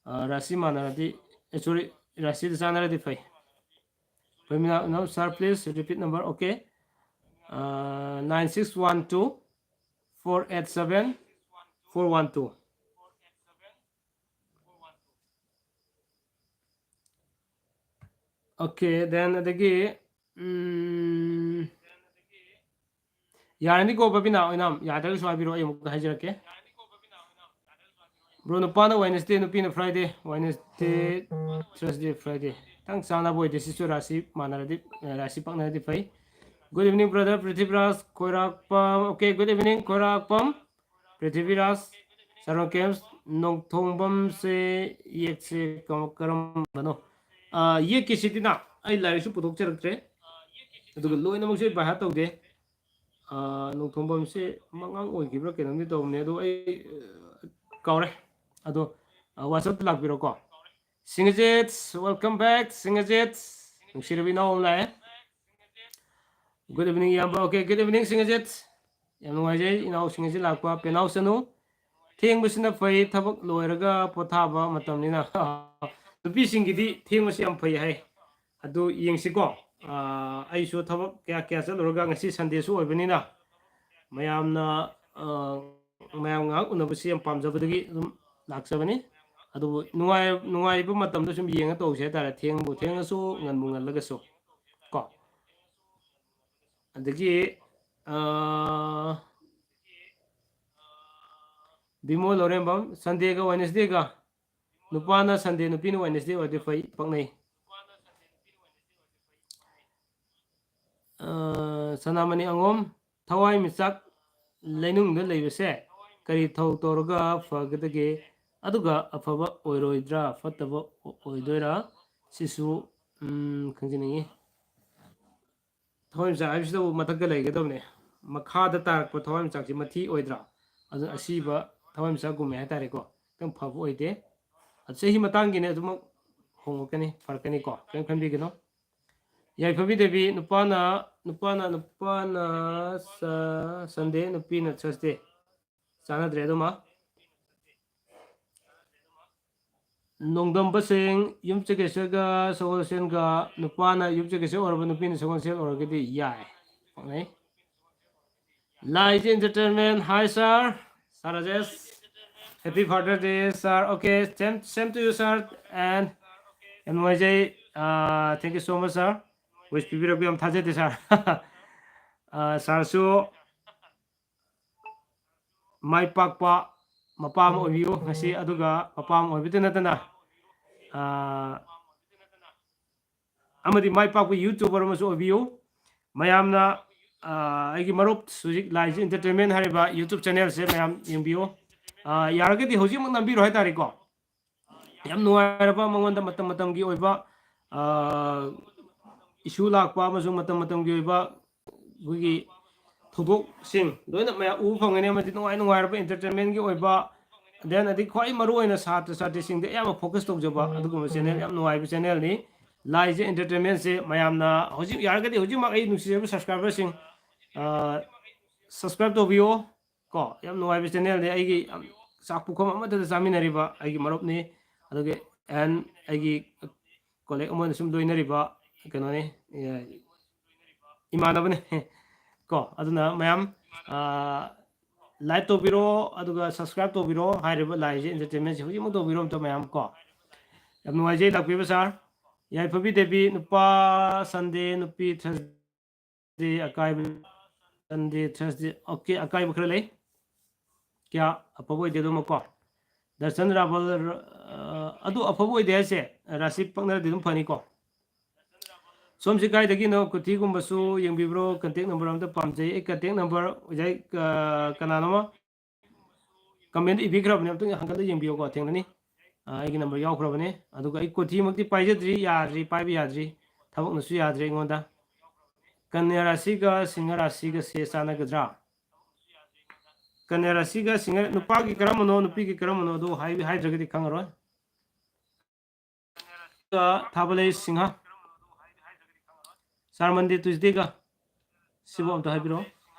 ꯑ, ꯔꯥꯁꯤ ꯃꯥꯟꯅꯔꯗꯤ, ꯑꯦ, sorry, ꯔꯥꯁꯤꯗ ꯆꯥꯟꯅꯔꯗꯤ ꯐꯩ꯫ ꯐꯩꯃꯤꯅꯥ, no, sir, please repeat number. Okay. ꯑ, nine six one two four eight seven four one two. Okay, then ꯑꯗꯒꯤ, ꯎꯝ, ꯌꯥꯔꯅꯤꯀꯣ ꯕꯕꯤꯅꯥ ꯑꯣꯏꯅꯥꯝ, ꯌꯥꯗ꯭ꯔꯒꯁꯨ ꯍꯥꯏꯕꯤꯔꯛꯑꯣ, ꯑꯩ ꯑꯃꯨꯛꯀ ꯍꯥꯏꯖꯔꯛꯀꯦ꯫ Bro, ꯅꯨꯄꯥꯅ Wednesday, ꯅꯨꯄꯤꯅ Friday, Wednesday, Thursday, Friday꯫ ꯈꯤꯇꯪ ꯆꯥꯟꯅꯕ ꯑꯣꯏꯗꯦ ꯁꯤꯁꯨ, ꯔꯥꯁꯤ ꯃꯥꯟꯅꯔꯗꯤ, ꯑ, ꯔꯥꯁꯤ ꯄꯥꯛꯅꯔꯗꯤ ꯐꯩ꯫ Good evening, brother Prithviraj ꯈꯣꯏꯔꯥꯛꯄꯝ꯫ Okay, good evening, ꯈꯣꯏꯔꯥꯛꯄꯝ Prithviraj. ꯆꯥꯔꯣꯡ ꯀꯦꯝꯁ, ꯅꯣꯡꯊꯣꯡꯕꯝꯁꯦ ꯌꯦꯛꯁꯦ ꯀ-, ꯀꯔꯝꯕꯅꯣ? ꯑ, ꯌꯦꯛꯀꯤꯁꯤꯗꯤꯅ ꯑꯩ ꯂꯥꯏꯔꯤꯛꯁꯨ ꯄꯨꯊꯣꯛꯆꯔꯛꯇ꯭ꯔꯦ, ꯑꯗꯨꯒ ꯂꯣꯏꯅꯃꯛꯁꯨ ꯑꯩ by heart ꯇꯧꯗꯦ꯫ ꯑ, ꯅꯣꯡꯊꯣꯡꯕꯝꯁꯦ ꯃꯉꯥꯡ ꯑꯣꯏꯈꯤꯕ꯭ꯔꯥ ꯀꯩꯅꯣꯝꯗꯤ ꯇꯧꯕꯅꯦ, ꯑꯗꯣ ꯑꯩ, ꯑ, ꯀꯥꯎꯔꯦ꯫ ꯑꯗꯣ, ꯑ, WhatsApp ꯇ ꯂꯥꯛꯄꯤꯔꯣꯀꯣ꯫ ꯁꯤꯡꯒꯖꯤꯠ, welcome back, ꯁꯤꯡꯒꯖꯤꯠ꯫ ꯅꯨꯡꯁꯤꯔꯕ ꯏꯅꯥꯎ ꯑꯃ ꯂꯥꯛꯑꯦ꯫ Good evening, ꯏꯌꯥꯝꯕ꯫ Okay, good evening, ꯁꯤꯡꯒꯖꯤꯠ꯫ ꯌꯥꯝ ꯅꯨꯡꯉꯥꯏꯖꯩ ꯏꯅꯥꯎꯁꯤꯡ ꯑꯁꯤ ꯂꯥꯛꯄ꯫ ꯄꯦꯅꯥꯎ ꯆꯅꯨ, ꯊꯦꯡꯕꯁꯤꯅ ꯐꯩ, ꯊꯕꯛ ꯂꯣꯏꯔꯒ ꯄꯣꯊꯥꯕ ꯃꯇꯝꯅꯤꯅ꯫ ꯅꯨꯄꯤꯁꯤꯡꯒꯤꯗꯤ ꯊꯦꯡꯕꯁꯤ ꯌꯥꯝ ꯐꯩ ꯍꯥꯏ꯫ ꯑꯗꯨ ꯌꯦꯡꯁꯤꯀꯣ꯫ ꯑꯥ, ꯑꯩꯁꯨ ꯊꯕꯛ ꯀꯌꯥ ꯀꯌꯥ ꯆꯠꯂꯨꯔꯒ ꯉꯁꯤ Sunday ꯁꯨ ꯑꯣꯏꯕꯅꯤꯅ ꯃꯌꯥꯝꯅ, ꯑꯥ, ꯃꯌꯥꯝ ꯉꯥꯏꯍꯥꯛ ꯎꯅꯕꯁꯤ ꯌꯥꯝ ꯄꯥꯝꯖꯕꯗꯒꯤ ꯑꯗꯨꯝ ꯂꯥꯛꯆꯕꯅꯤ꯫ ꯑꯗꯨꯕꯨ ꯅꯨꯡꯉꯥꯏ-, ꯅꯨꯡꯉꯥꯏꯕ ꯃꯇꯝꯗ ꯁꯨꯝ ꯌꯦꯡꯉ ꯇꯧꯁꯦ ꯍꯥꯏꯇꯥꯔꯦ, ꯊꯦꯡꯕꯨ ꯊꯦꯡꯉꯁꯨ ꯉꯟꯕꯨ ꯉꯜꯂꯒꯁꯨ ꯀꯣ꯫ ꯑꯗꯒꯤ ꯑꯥ, ꯕꯤꯃꯣꯜ ꯂꯧꯔꯦꯝꯕꯝ, Sundayꯒ Wednesdayꯒ, ꯅꯨꯄꯥꯅ Sunday, ꯅꯨꯄꯤꯅ Wednesday ꯑꯣꯏꯔꯗꯤ ꯐꯩ, ꯄꯛꯅꯩ꯫ ꯑꯥ, ꯁꯅꯥꯃꯅꯤ ꯑꯉꯣꯝ, ꯊꯋꯥꯏꯃꯤꯆꯥꯛ ꯂꯩꯅꯨꯡꯗ ꯂꯩꯕꯁꯦ ꯀꯔꯤ ꯊꯧ ꯇꯧꯔꯒ ꯐꯒꯗꯒꯦ? ꯑꯗꯨꯒ ꯑꯐꯕ ꯑꯣꯏꯔꯣꯏꯗ꯭ꯔꯥ, ꯐꯠꯇꯕ ꯑꯣꯏꯗꯣꯏꯔꯥ? ꯁꯤꯁꯨ, ꯎꯝ, ꯈꯪꯖꯅꯤꯡꯉꯤ꯫ ꯊꯋꯥꯏꯃꯤꯆꯥꯛ ꯍꯥꯏꯕꯁꯤꯗꯕꯨ ꯃꯊꯛꯇ ꯂꯩꯒꯗꯕꯅꯦ꯫ ꯃꯈꯥꯗ ꯇꯥꯔꯛꯄ ꯊꯋꯥꯏꯃꯤꯆꯥꯛꯁꯤ ꯃꯊꯤ ꯑꯣꯏꯗ꯭ꯔꯥ? ꯑꯗꯨꯅ ꯑꯁꯤꯕ ꯊꯋꯥꯏꯃꯤꯆꯥꯛ ꯒꯨꯝꯃꯦ ꯍꯥꯏꯇꯥꯔꯦꯀꯣ꯫ ꯈꯤꯇꯪ ꯐꯕ ꯑꯣꯏꯗꯦ꯫ ꯑꯗꯨ ꯆꯍꯤ ꯃꯇꯥꯡꯒꯤꯅꯦ, ꯑꯗꯨꯃꯛ ꯍꯣꯡꯉꯛꯀꯅꯤ, ꯐꯔꯛꯀꯅꯤꯀꯣ꯫ ꯀꯔꯤꯝ ꯈꯟꯕꯤꯒꯅꯨ꯫ ꯌꯥꯏꯐꯕꯤ ꯗꯦꯕꯤ, ꯅꯨꯄꯥꯅ, ꯅꯨꯄꯥꯅ, ꯅꯨꯄꯥꯅ ꯁ-, Sunday, ꯅꯨꯄꯤꯅ Thursday꯫ ꯆꯥꯟꯅꯗ꯭ꯔꯦ ꯑꯗꯨꯃ꯫ ꯅꯣꯡꯗꯝꯕꯁꯤꯡ, ꯌꯨꯝ ꯆꯠꯀꯦꯁꯒ ꯁꯒꯣꯜꯁꯦꯟꯒ, ꯅꯨꯄꯥꯅ ꯌꯨꯝ ꯆꯠꯀꯦꯁ ꯑꯣꯏꯔꯕ, ꯅꯨꯄꯤꯅ ꯁꯒꯣꯜꯁꯦꯟ ꯑꯣꯏꯔꯒꯗꯤ ꯌꯥꯏ꯫ ꯄꯛꯅꯩ꯫ Laiji Entertainment, hi sir. Sir Rajesh, happy Father Day, sir. Okay, same, same to you, sir. And ꯌꯥꯝ ꯅꯨꯡꯉꯥꯏꯖꯩ꯫ ꯑꯥ, thank you so much, sir. Wish ꯄꯤꯕꯤꯔꯛꯄ ꯌꯥꯝ ꯊꯥꯖꯗꯦ, sir꯫ ꯑꯥ, sirꯁꯨ ꯃꯥꯏ ꯄꯥꯛꯄ ꯃꯄꯥ ꯑꯃ ꯑꯣꯏꯕꯤꯌꯨ ꯉꯁꯤ, ꯑꯗꯨꯒ ꯃꯄꯥ ꯑꯃ ꯑꯣꯏꯕꯇ ꯅꯠꯇꯅ, ꯑꯥ, ꯑꯃꯗꯤ ꯃꯥꯏ ꯄꯥꯛꯄ YouTuber ꯑꯃꯁꯨ ꯑꯣꯏꯕꯤꯌꯨ꯫ ꯃꯌꯥꯝꯅ, ꯑꯥ, ꯑꯩꯒꯤ ꯃꯔꯨꯞ ꯍꯧꯖꯤꯛ Laiji Entertainment ꯍꯥꯏꯔꯤꯕ YouTube channelꯁꯦ ꯃꯌꯥꯝ ꯌꯦꯡꯕꯤꯌꯨ꯫ ꯑꯥ, ꯌꯥꯔꯒꯗꯤ ꯍꯧꯖꯤꯛꯃꯛ ꯅꯝꯕꯤꯔꯣ ꯍꯥꯏꯇꯥꯔꯦꯀꯣ꯫ ꯌꯥꯝ ꯅꯨꯡꯉꯥꯏꯔꯕ, ꯃꯉꯣꯟꯗ ꯃꯇꯝ ꯃꯇꯝꯒꯤ ꯑꯣꯏꯕ, ꯑꯥ, issue ꯂꯥꯛꯄ ꯑꯃꯁꯨꯡ ꯃꯇꯝ ꯃꯇꯝꯒꯤ ꯑꯣꯏꯕ ꯑꯩꯈꯣꯏꯒꯤ ꯊꯧꯗꯣꯛꯁꯤꯡ ꯂꯣꯏꯅ ꯃꯌꯥꯝ ꯎꯕ ꯐꯪꯒꯅꯤ, ꯑꯃꯗꯤ ꯅꯨꯡꯉꯥꯏ ꯅꯨꯡꯉꯥꯏꯔꯕ entertainmentꯒꯤ ꯑꯣꯏꯕ, then ꯑꯗꯩ ꯈ꯭ꯋꯥꯏ ꯃꯔꯨ ꯑꯣꯏꯅ ꯁꯥꯇ꯭ꯔ ꯁꯥꯇ꯭ꯔꯤꯁꯤꯡꯗ ꯑꯌꯥꯝꯕ focus ꯇꯧꯖꯕ ꯑꯗꯨꯒꯨꯝꯕ channel, ꯌꯥꯝ ꯅꯨꯡꯉꯥꯏꯕ channelꯅꯤ꯫ Laiji Entertainmentꯁꯦ ꯃꯌꯥꯝꯅ ꯍꯧꯖꯤꯛ ꯌꯥꯔꯒꯗꯤ ꯍꯧꯖꯤꯛꯃꯛ ꯑꯩ ꯅꯨꯡꯁꯤꯖꯔꯕ subscriberꯁꯤꯡ, ꯑꯥ, subscribe ꯇꯧꯕꯤꯌꯣ꯫ ꯀꯣ, ꯌꯥꯝ ꯅꯨꯡꯉꯥꯏꯕ channelꯅꯤ꯫ ꯑꯩꯒꯤ ꯌꯥꯝ ꯆꯥꯛ ꯄꯨꯈꯝ ꯑꯃꯠꯇꯗ ꯆꯥꯃꯤꯟꯅꯔꯤꯕ ꯑꯩꯒꯤ ꯃꯔꯨꯞꯅꯤ, ꯑꯗꯨꯒ and ꯑꯩꯒꯤ colleague ꯑꯃ ꯑꯣꯏꯅ ꯁꯨꯝ ꯂꯣꯏꯅꯔꯤꯕ ꯀꯩꯅꯣꯅꯤ, ꯑꯦ, ꯏꯃꯥꯟꯅꯕꯅꯤ꯫ ꯀꯣ, ꯑꯗꯨꯅ ꯃꯌꯥꯝ, ꯑꯥ, like ꯇꯧꯕꯤꯔꯣ, ꯑꯗꯨꯒ subscribe ꯇꯧꯕꯤꯔꯣ ꯍꯥꯏꯔꯤꯕ Laiji Entertainmentꯁꯦ ꯍꯧꯖꯤꯛꯃꯛ ꯇꯧꯕꯤꯔꯣ ꯑꯝꯇ ꯃꯌꯥꯝ ꯀꯣ꯫ ꯌꯥꯝ ꯅꯨꯡꯉꯥꯏꯖꯩ ꯂꯥꯛꯄꯤꯕ sir꯫ ꯌꯥꯏꯐꯕꯤ ꯗꯦꯕꯤ, ꯅꯨꯄꯥ Sunday, ꯅꯨꯄꯤ Thursday ꯑꯀꯥꯏꯕ꯫ Sunday, Thursday, okay, ꯑꯀꯥꯏꯕ ꯈꯔ ꯂꯩ꯫ ꯀꯌꯥ ꯑꯐꯕ ꯑꯣꯏꯗꯦ ꯑꯗꯨꯃꯛꯀꯣ꯫ ꯗꯔꯁꯟ ꯔꯥꯕꯜ, ꯑ, ꯑꯗꯨ ꯑꯐꯕ ꯑꯣꯏꯗꯦ ꯍꯥꯏꯁꯦ, ꯔꯥꯁꯤ ꯄꯛꯅꯔꯗꯤ ꯑꯗꯨꯝ ꯐꯅꯤꯀꯣ꯫ ꯁꯣꯝꯁꯤ ꯀꯥꯏꯗꯒꯤꯅꯣ? ꯀꯨꯊꯤꯒꯨꯝꯕꯁꯨ ꯌꯦꯡꯕꯤꯕ꯭ꯔꯣ? Contact number ꯑꯝꯇ ꯄꯥꯝꯖꯩ꯫ ꯑꯩ contact number ꯑꯣꯖꯥ, ꯑ, ꯀꯅꯥꯅꯣꯃ comment ꯏꯕꯤꯈ꯭ꯔꯕꯅꯦ, ꯑꯝꯇꯪ ꯍꯟꯒꯠꯂ ꯌꯦꯡꯕꯤꯌꯨꯀꯣ, ꯊꯦꯡꯅꯅꯤ꯫ ꯑ, ꯑꯩꯒꯤ number ꯌꯥꯎꯈ꯭ꯔꯕꯅꯦ꯫ ꯑꯗꯨꯒ ꯑꯩ ꯀꯨꯊꯤꯃꯛꯇꯤ ꯄꯥꯏꯖꯗ꯭ꯔꯤ, ꯌꯥꯗ꯭ꯔꯤ, ꯄꯥꯏꯕ ꯌꯥꯗ꯭ꯔꯤ, ꯊꯕꯛꯅꯁꯨ ꯌꯥꯗ꯭ꯔꯤ ꯑꯩꯉꯣꯟꯗ꯫ ꯀꯟꯌꯥ ꯔꯥꯁꯤꯒ ꯁꯤꯡꯍ ꯔꯥꯁꯤꯒꯁꯦ ꯆꯥꯟꯅꯒꯗ꯭ꯔꯥ? ꯀꯟꯌꯥ ꯔꯥꯁꯤꯒ ꯁꯤꯡꯍ, ꯅꯨꯄꯥꯒꯤ ꯀꯔꯝꯕꯅꯣ, ꯅꯨꯄꯤꯒꯤ ꯀꯔꯝꯕꯅꯣ, ꯑꯗꯨ ꯍꯥꯏ-, ꯍꯥꯏꯗ꯭ꯔꯒꯗꯤ ꯈꯪꯉꯔꯣꯏ꯫ ꯑꯗꯨꯒ ꯊꯥꯕꯂꯩ ꯁꯤꯡꯍ, ꯁꯥꯔ, Monday, Tuesdayꯒ ꯁꯤꯕꯨ ꯑꯝꯇ ꯍꯥꯏꯕꯤꯔꯛꯑꯣ꯫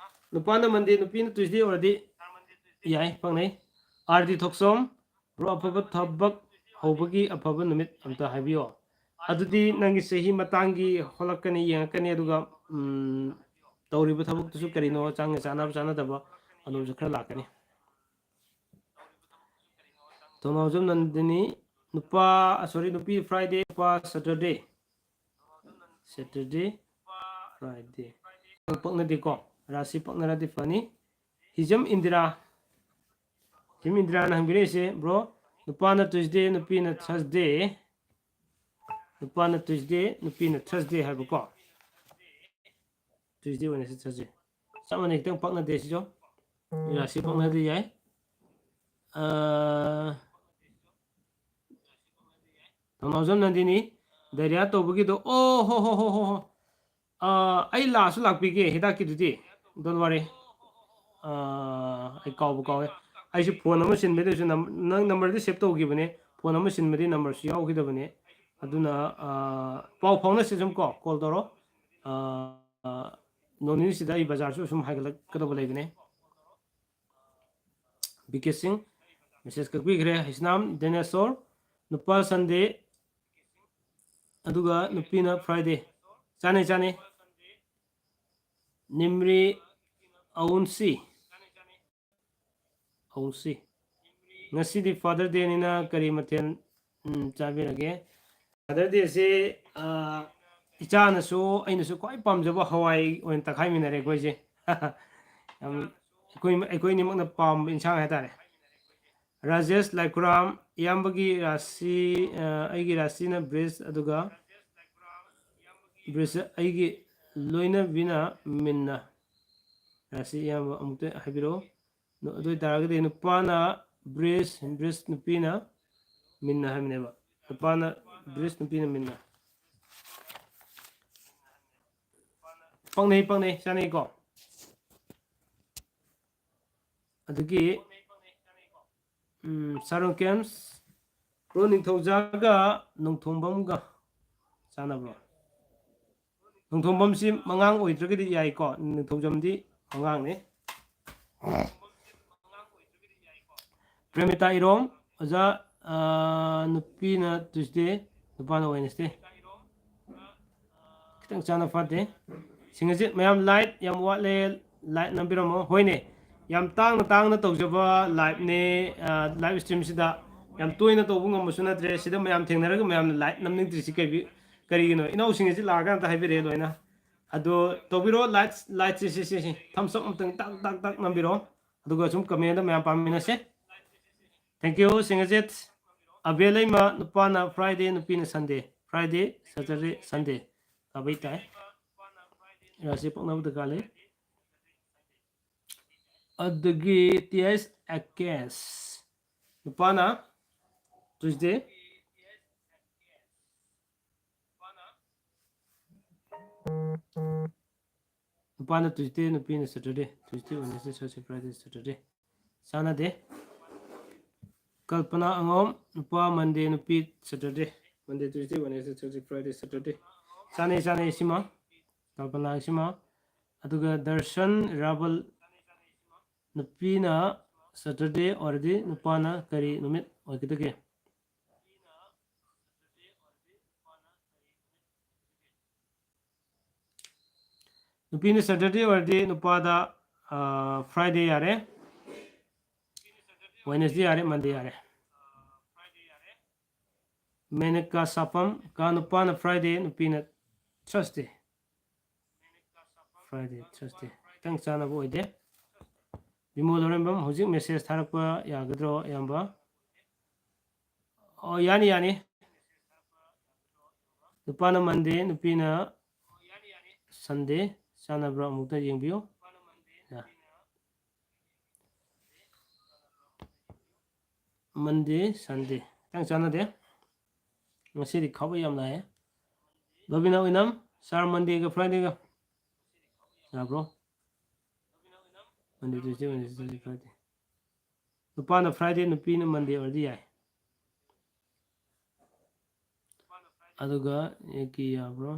ꯅꯨꯄꯥꯅ Monday, ꯅꯨꯄꯤꯅ Tuesday ꯑꯣꯏꯔꯗꯤ ꯌꯥꯏ, ꯄꯛꯅꯩ꯫ ꯑꯥꯔꯗꯤ ꯊꯣꯛꯆꯣꯝ, bro, ꯑꯐꯕ ꯊꯕꯛ ꯍꯧꯕꯒꯤ ꯑꯐꯕ ꯅꯨꯃꯤꯠ ꯑꯝꯇ ꯍꯥꯏꯕꯤꯌꯣ꯫ ꯑꯗꯨꯗꯤ ꯅꯪꯒꯤ ꯆꯍꯤ ꯃꯇꯥꯡꯒꯤ ꯍꯣꯠꯂꯛꯀꯅꯤ, ꯌꯦꯡꯉꯛꯀꯅꯤ, ꯑꯗꯨꯒ, ꯎꯝ, ꯇꯧꯔꯤꯕ ꯊꯕꯛꯇꯨꯁꯨ ꯀꯔꯤꯅꯣ, ꯆꯥꯡꯒ ꯆꯥꯟꯅꯕ ꯆꯥꯟꯅꯗꯕ ꯑꯗꯨꯝꯁꯨ ꯈꯔ ꯂꯥꯛꯀꯅꯤ꯫ ꯊꯧꯅꯥꯎꯖꯝ ꯅꯟꯗꯤꯅꯤ, ꯅꯨꯄꯥ, sorry, ꯅꯨꯄꯤ Friday, ꯅꯨꯄꯥ Saturday꯫ Saturday, Friday꯫ ꯄꯛꯅꯗꯦꯀꯣ, ꯔꯥꯁꯤ ꯄꯛꯅꯔꯗꯤ ꯐꯅꯤ꯫ ꯍꯤꯖꯝ ꯏꯟꯗꯤꯔꯥ, ꯍꯤꯖꯝ ꯏꯟꯗꯤꯔꯥꯅ ꯍꯪꯕꯤꯔꯛꯏꯁꯦ, bro, ꯅꯨꯄꯥꯅ Tuesday, ꯅꯨꯄꯤꯅ Thursday, ꯅꯨꯄꯥꯅ Tuesday, ꯅꯨꯄꯤꯅ Thursday ꯍꯥꯏꯕꯀꯣ꯫ Tuesday ꯑꯣꯏꯅ ꯆꯠꯊꯁꯤ꯫ ꯆꯞ ꯃꯥꯟꯅꯩ, ꯈꯤꯇꯪ ꯄꯛꯅꯗꯦ ꯁꯤꯁꯨ꯫ ꯔꯥꯁꯤ ꯄꯛꯅꯗꯤ ꯌꯥꯏ꯫ ꯑ, ꯊꯧꯅꯥꯎꯖꯝ ꯅꯟꯗꯤꯅꯤ, diarrhea ꯇꯧꯕꯒꯤꯗꯣ, ꯑꯣ, ꯍꯣ, ꯍꯣ, ꯍꯣ, ꯍꯣ, ꯍꯣ꯫ ꯑ, ꯑꯩ ꯂꯥꯛꯁꯨ ꯂꯥꯛꯄꯤꯒꯦ ꯍꯤꯗꯥꯛꯀꯤꯗꯨꯗꯤ, don't worry꯫ ꯑ, ꯑꯩ ꯀꯥꯎꯕꯨ ꯀꯥꯎꯋꯦ꯫ ꯑꯩꯁꯨ phone ꯑꯃ ꯁꯤꯟꯕꯩ ꯇꯧꯔꯤꯁꯦ, ꯅꯝ-, ꯅꯪ numberꯗꯤ save ꯇꯧꯈꯤꯕꯅꯦ, phone ꯑꯃ ꯁꯤꯟꯕꯗꯤ numberꯁꯨ ꯌꯥꯎꯈꯤꯗꯕꯅꯦ꯫ ꯑꯗꯨꯅ, ꯑ, ꯄꯥꯎ ꯐꯥꯎꯅꯁꯤ ꯁꯨꯝ ꯀꯣ, call ꯇꯧꯔꯣ꯫ ꯑ, ꯑ, ꯅꯣꯡ ꯅꯤꯅꯤꯁꯤꯗ ꯑꯩ ꯕꯖꯥꯔꯁꯨ ꯁꯨꯝ ꯍꯥꯏꯒꯠꯂꯛꯀꯗꯧꯕ ꯂꯩꯕꯅꯦ꯫ ꯕꯤ ꯀꯦ ꯁꯤꯡ, message ꯀꯛꯄꯤꯈ꯭ꯔꯦ꯫ ꯍꯩꯁꯅꯥꯝ ꯗꯦꯅꯦꯁꯣꯔ, ꯅꯨꯄꯥ Sunday, ꯑꯗꯨꯒ ꯅꯨꯄꯤꯅ Friday꯫ ꯆꯥꯅꯩ, ꯆꯥꯅꯩ꯫ ꯅꯤꯝꯔꯤ ꯑꯎꯟꯁꯤ꯫ ꯑꯎꯟꯁꯤ꯫ ꯉꯁꯤꯗꯤ Father Dayꯅꯤꯅ ꯀꯔꯤ ꯃꯊꯦꯜ, ꯎꯝ, ꯆꯥꯕꯤꯔꯒꯦ? Father Dayꯁꯦ, ꯑ, ꯏꯆꯥꯅꯁꯨ ꯑꯩꯅꯁꯨ ꯈ꯭ꯋꯥꯏ ꯄꯥꯝꯖꯕ ꯍꯋꯥꯏ ꯑꯣꯏꯅ ꯇꯛꯈꯥꯏꯃꯤꯟꯅꯔꯦ ꯑꯩꯈꯣꯏꯁꯦ꯫ ꯌꯥꯝ ꯑꯩꯈꯣꯏ ꯑꯩꯈꯣꯏ ꯑꯅꯤꯃꯛꯅ ꯄꯥꯝꯕ ꯏꯟꯁꯥꯡ ꯍꯥꯏꯇꯥꯔꯦ꯫ ꯔꯥꯖꯦꯁ ꯂꯥꯏꯈꯨꯔꯥꯝ, ꯏꯌꯥꯝꯕꯒꯤ ꯔꯥꯁꯤ, ꯑ, ꯑꯩꯒꯤ ꯔꯥꯁꯤꯅ ꯕ꯭ꯔꯤꯖ, ꯑꯗꯨꯒ ꯕ꯭ꯔꯤꯖ ꯑꯩꯒꯤ ꯂꯣꯏꯅꯕꯤꯅ ꯃꯤꯟꯅ꯫ ꯔꯥꯁꯤ ꯏꯌꯥꯝꯕ ꯑꯃꯨꯛꯇ ꯍꯥꯏꯕꯤꯔꯛꯑꯣ꯫ ꯅꯨ-, ꯑꯗꯨ ꯑꯣꯏꯇꯥꯔꯒꯗꯤ ꯅꯨꯄꯥꯅ ꯕ꯭ꯔꯤꯖ, ꯕ꯭ꯔꯤꯖ ꯅꯨꯄꯤꯅ ꯃꯤꯟꯅ ꯍꯥꯏꯕꯅꯦꯕ꯫ ꯅꯨꯄꯥꯅ ꯕ꯭ꯔꯤꯖ, ꯅꯨꯄꯤꯅ ꯃꯤꯟꯅ꯫ ꯄꯛꯅꯩ, ꯄꯛꯅꯩ, ꯆꯥꯅꯩꯀꯣ꯫ ꯑꯗꯒꯤ, ꯎꯝ, ꯁꯥꯔꯣꯡ ꯀꯦꯝꯁ, ꯕ꯭ꯔꯣ, ꯅꯤꯡꯊꯧꯖꯥꯒ ꯅꯣꯡꯊꯣꯡꯕꯝꯒ ꯆꯥꯟꯅꯕ꯭ꯔꯣ? ꯅꯣꯡꯊꯣꯡꯕꯝꯁꯤ ꯃꯉꯥꯡ ꯑꯣꯏꯗ꯭ꯔꯒꯗꯤ ꯌꯥꯏꯀꯣ, ꯅꯤꯡꯊꯧꯖꯝꯗꯤ ꯃꯉꯥꯡꯅꯤ꯫ ꯄ꯭ꯔꯦꯃꯤꯇꯥ ꯏꯔꯣꯝ, ꯑꯣꯖꯥ, ꯑ, ꯅꯨꯄꯤꯅ ꯇ꯭ꯌꯨꯁꯗꯦ, ꯅꯨꯄꯥꯅ ꯋꯦꯅꯁꯗꯦ꯫ ꯈꯤꯇꯪ ꯆꯥꯅ ꯐꯥꯠꯇꯦ꯫ ꯁꯤꯡ ꯑꯁꯤ ꯃꯌꯥꯝ ꯂꯥꯏꯠ ꯌꯥꯝ ꯋꯥꯠꯂꯦ, ꯂꯥꯏꯠ ꯅꯝꯕꯤꯔꯝꯃꯣ꯫ ꯍꯣꯏꯅꯦ, ꯌꯥꯝ ꯇꯥꯡꯅ ꯇꯥꯡꯅ ꯇꯧꯖꯕ ꯂꯥꯏꯞꯅꯦ, ꯑ, ꯂꯥꯏꯞ ꯁ꯭ꯇ꯭ꯔꯤꯝꯁꯤꯗ ꯌꯥꯝ ꯇꯣꯏꯅ ꯇꯧꯕ ꯉꯝꯕꯁꯨ ꯅꯠꯇ꯭ꯔꯦ꯫ ꯁꯤꯗ ꯃꯌꯥꯝ ꯊꯦꯡꯅꯔꯒ ꯃꯌꯥꯝꯅ ꯂꯥꯏꯠ ꯅꯝꯅꯤꯡꯗ꯭ꯔꯤꯁꯤ ꯀꯩ-, ꯀꯔꯤꯒꯤꯅꯣ? ꯏꯅꯥꯎꯁꯤꯡ ꯑꯁꯤ ꯂꯥꯛꯑꯀꯥꯟꯗ ꯍꯥꯏꯕꯤꯔꯛꯑꯦ ꯂꯣꯏꯅ꯫ ꯑꯗꯣ ꯇꯧꯕꯤꯔꯣ, ꯂꯥꯏꯠ, ꯂꯥꯏꯠꯁꯦ, ꯁꯤ, ꯁꯤ, ꯁꯤ, ꯊꯝꯁ ꯑꯞ ꯑꯝꯇꯪ ꯇꯥꯛ, ꯇꯥꯛ, ꯇꯥꯛ ꯅꯝꯕꯤꯔꯣ꯫ ꯑꯗꯨꯒ ꯁꯨꯝ ꯀꯃꯦꯟꯗ ꯃꯌꯥꯝ ꯄꯥꯝꯃꯤꯟꯅꯁꯦ꯫ Thank you, ꯁꯤꯡ ꯑꯖꯤꯠ꯫ ꯑꯕꯦ ꯂꯩꯃ, ꯅꯨꯄꯥꯅ ꯐ꯭ꯔꯥꯏꯗꯦ, ꯅꯨꯄꯤꯅ ꯁꯟꯗꯦ꯫ ꯐ꯭ꯔꯥꯏꯗꯦ, ꯁꯇꯔꯗꯦ, ꯁꯟꯗꯦ꯫ ꯀꯥꯕꯩ ꯇꯥꯏ꯫ ꯔꯥꯁꯤ ꯄꯛꯅꯕ ꯗꯔꯀꯥꯔ ꯂꯩ꯫ ꯑꯗꯒꯤ ꯇꯤ ꯑꯦꯁ ꯑꯦꯀꯦꯁ꯫ ꯅꯨꯄꯥꯅ ꯇ꯭ꯌꯨꯁꯗꯦ꯫ ꯅꯨꯄꯥꯅ ꯇ꯭ꯌꯨꯁꯗꯦ, ꯅꯨꯄꯤꯅ Saturday. Tuesday, Wednesday, Thursday, Friday, Saturday. ꯆꯥꯟꯅꯗꯦ꯫ ꯀꯜꯄꯅꯥ ꯑꯉꯣꯝ, ꯅꯨꯄꯥ ꯃꯟꯗꯦ, ꯅꯨꯄꯤ Saturday. Monday, Tuesday, Wednesday, Thursday, Friday, Saturday. ꯆꯥꯅꯩ, ꯆꯥꯅꯩ ꯁꯤꯃ꯫ ꯀꯜꯄꯅꯥ ꯁꯤꯃ꯫ ꯑꯗꯨꯒ ꯗꯔꯁꯟ ꯔꯥꯕꯜ, ꯅꯨꯄꯤꯅ ꯁꯇꯔꯗꯦ ꯑꯣꯏꯔꯗꯤ ꯅꯨꯄꯥꯅ ꯀꯔꯤ ꯅꯨꯃꯤꯠ ꯑꯣꯏꯒꯗꯒꯦ? ꯅꯨꯄꯤꯅ ꯁꯇꯔꯗꯦ ꯑꯣꯏꯔꯗꯤ ꯅꯨꯄꯥꯗ, ꯑ, ꯐ꯭ꯔꯥꯏꯗꯦ ꯌꯥꯔꯦ, ꯋꯦꯅꯁꯗꯦ ꯌꯥꯔꯦ, ꯃꯟꯗꯦ ꯌꯥꯔꯦ꯫ ꯃꯦꯅꯀꯥ ꯁꯥꯄꯝ, ꯀꯥ ꯅꯨꯄꯥꯅ ꯐ꯭ꯔꯥꯏꯗꯦ, ꯅꯨꯄꯤꯅ ꯊꯔꯁꯗꯦ꯫ Friday, Thursday. ꯈꯤꯇꯪ ꯆꯥꯟꯅꯕ ꯑꯣꯏꯗꯦ꯫ ꯕꯤꯃꯣꯜ ꯂꯧꯔꯦꯝꯕꯝ, ꯍꯧꯖꯤꯛ ꯃꯦꯁꯦꯖ ꯊꯥꯔꯛꯄ ꯌꯥꯒꯗ꯭ꯔꯣ, ꯏꯌꯥꯝꯕ? ꯑꯣ, ꯌꯥꯅꯤ, ꯌꯥꯅꯤ꯫ ꯅꯨꯄꯥꯅ ꯃꯟꯗꯦ, ꯅꯨꯄꯤꯅ ꯁꯟꯗꯦ꯫ ꯆꯥꯟꯅꯕ꯭ꯔꯥ ꯑꯃꯨꯛꯇ ꯌꯦꯡꯕꯤꯌꯨ꯫ ꯌꯥ꯫ ꯃꯟꯗꯦ, ꯁꯟꯗꯦ꯫ ꯈꯤꯇꯪ ꯆꯥꯟꯅꯗꯦ꯫ ꯉꯁꯤꯗꯤ ꯈꯥꯕꯩ ꯌꯥꯝ ꯂꯥꯛꯑꯦ꯫ ꯕꯕꯤꯅꯥ ꯑꯣꯏꯅꯝ, ꯁꯥꯔ, ꯃꯟꯗꯦꯒ ꯐ꯭ꯔꯥꯏꯗꯦꯒ ꯌꯥꯕ꯭ꯔꯣ? ꯃꯟꯗꯦ, ꯇ꯭ꯌꯨꯁꯗꯦ, ꯋꯦꯅꯁꯗꯦ, ꯊꯔꯁꯗꯦ, ꯐ꯭ꯔꯥꯏꯗꯦ꯫ ꯅꯨꯄꯥꯅ ꯐ꯭ꯔꯥꯏꯗꯦ, ꯅꯨꯄꯤꯅ ꯃꯟꯗꯦ ꯑꯣꯏꯔꯗꯤ ꯌꯥꯏ꯫ ꯑꯗꯨꯒ ꯑꯦ ꯀꯤ ꯌꯥꯕ꯭ꯔꯣ?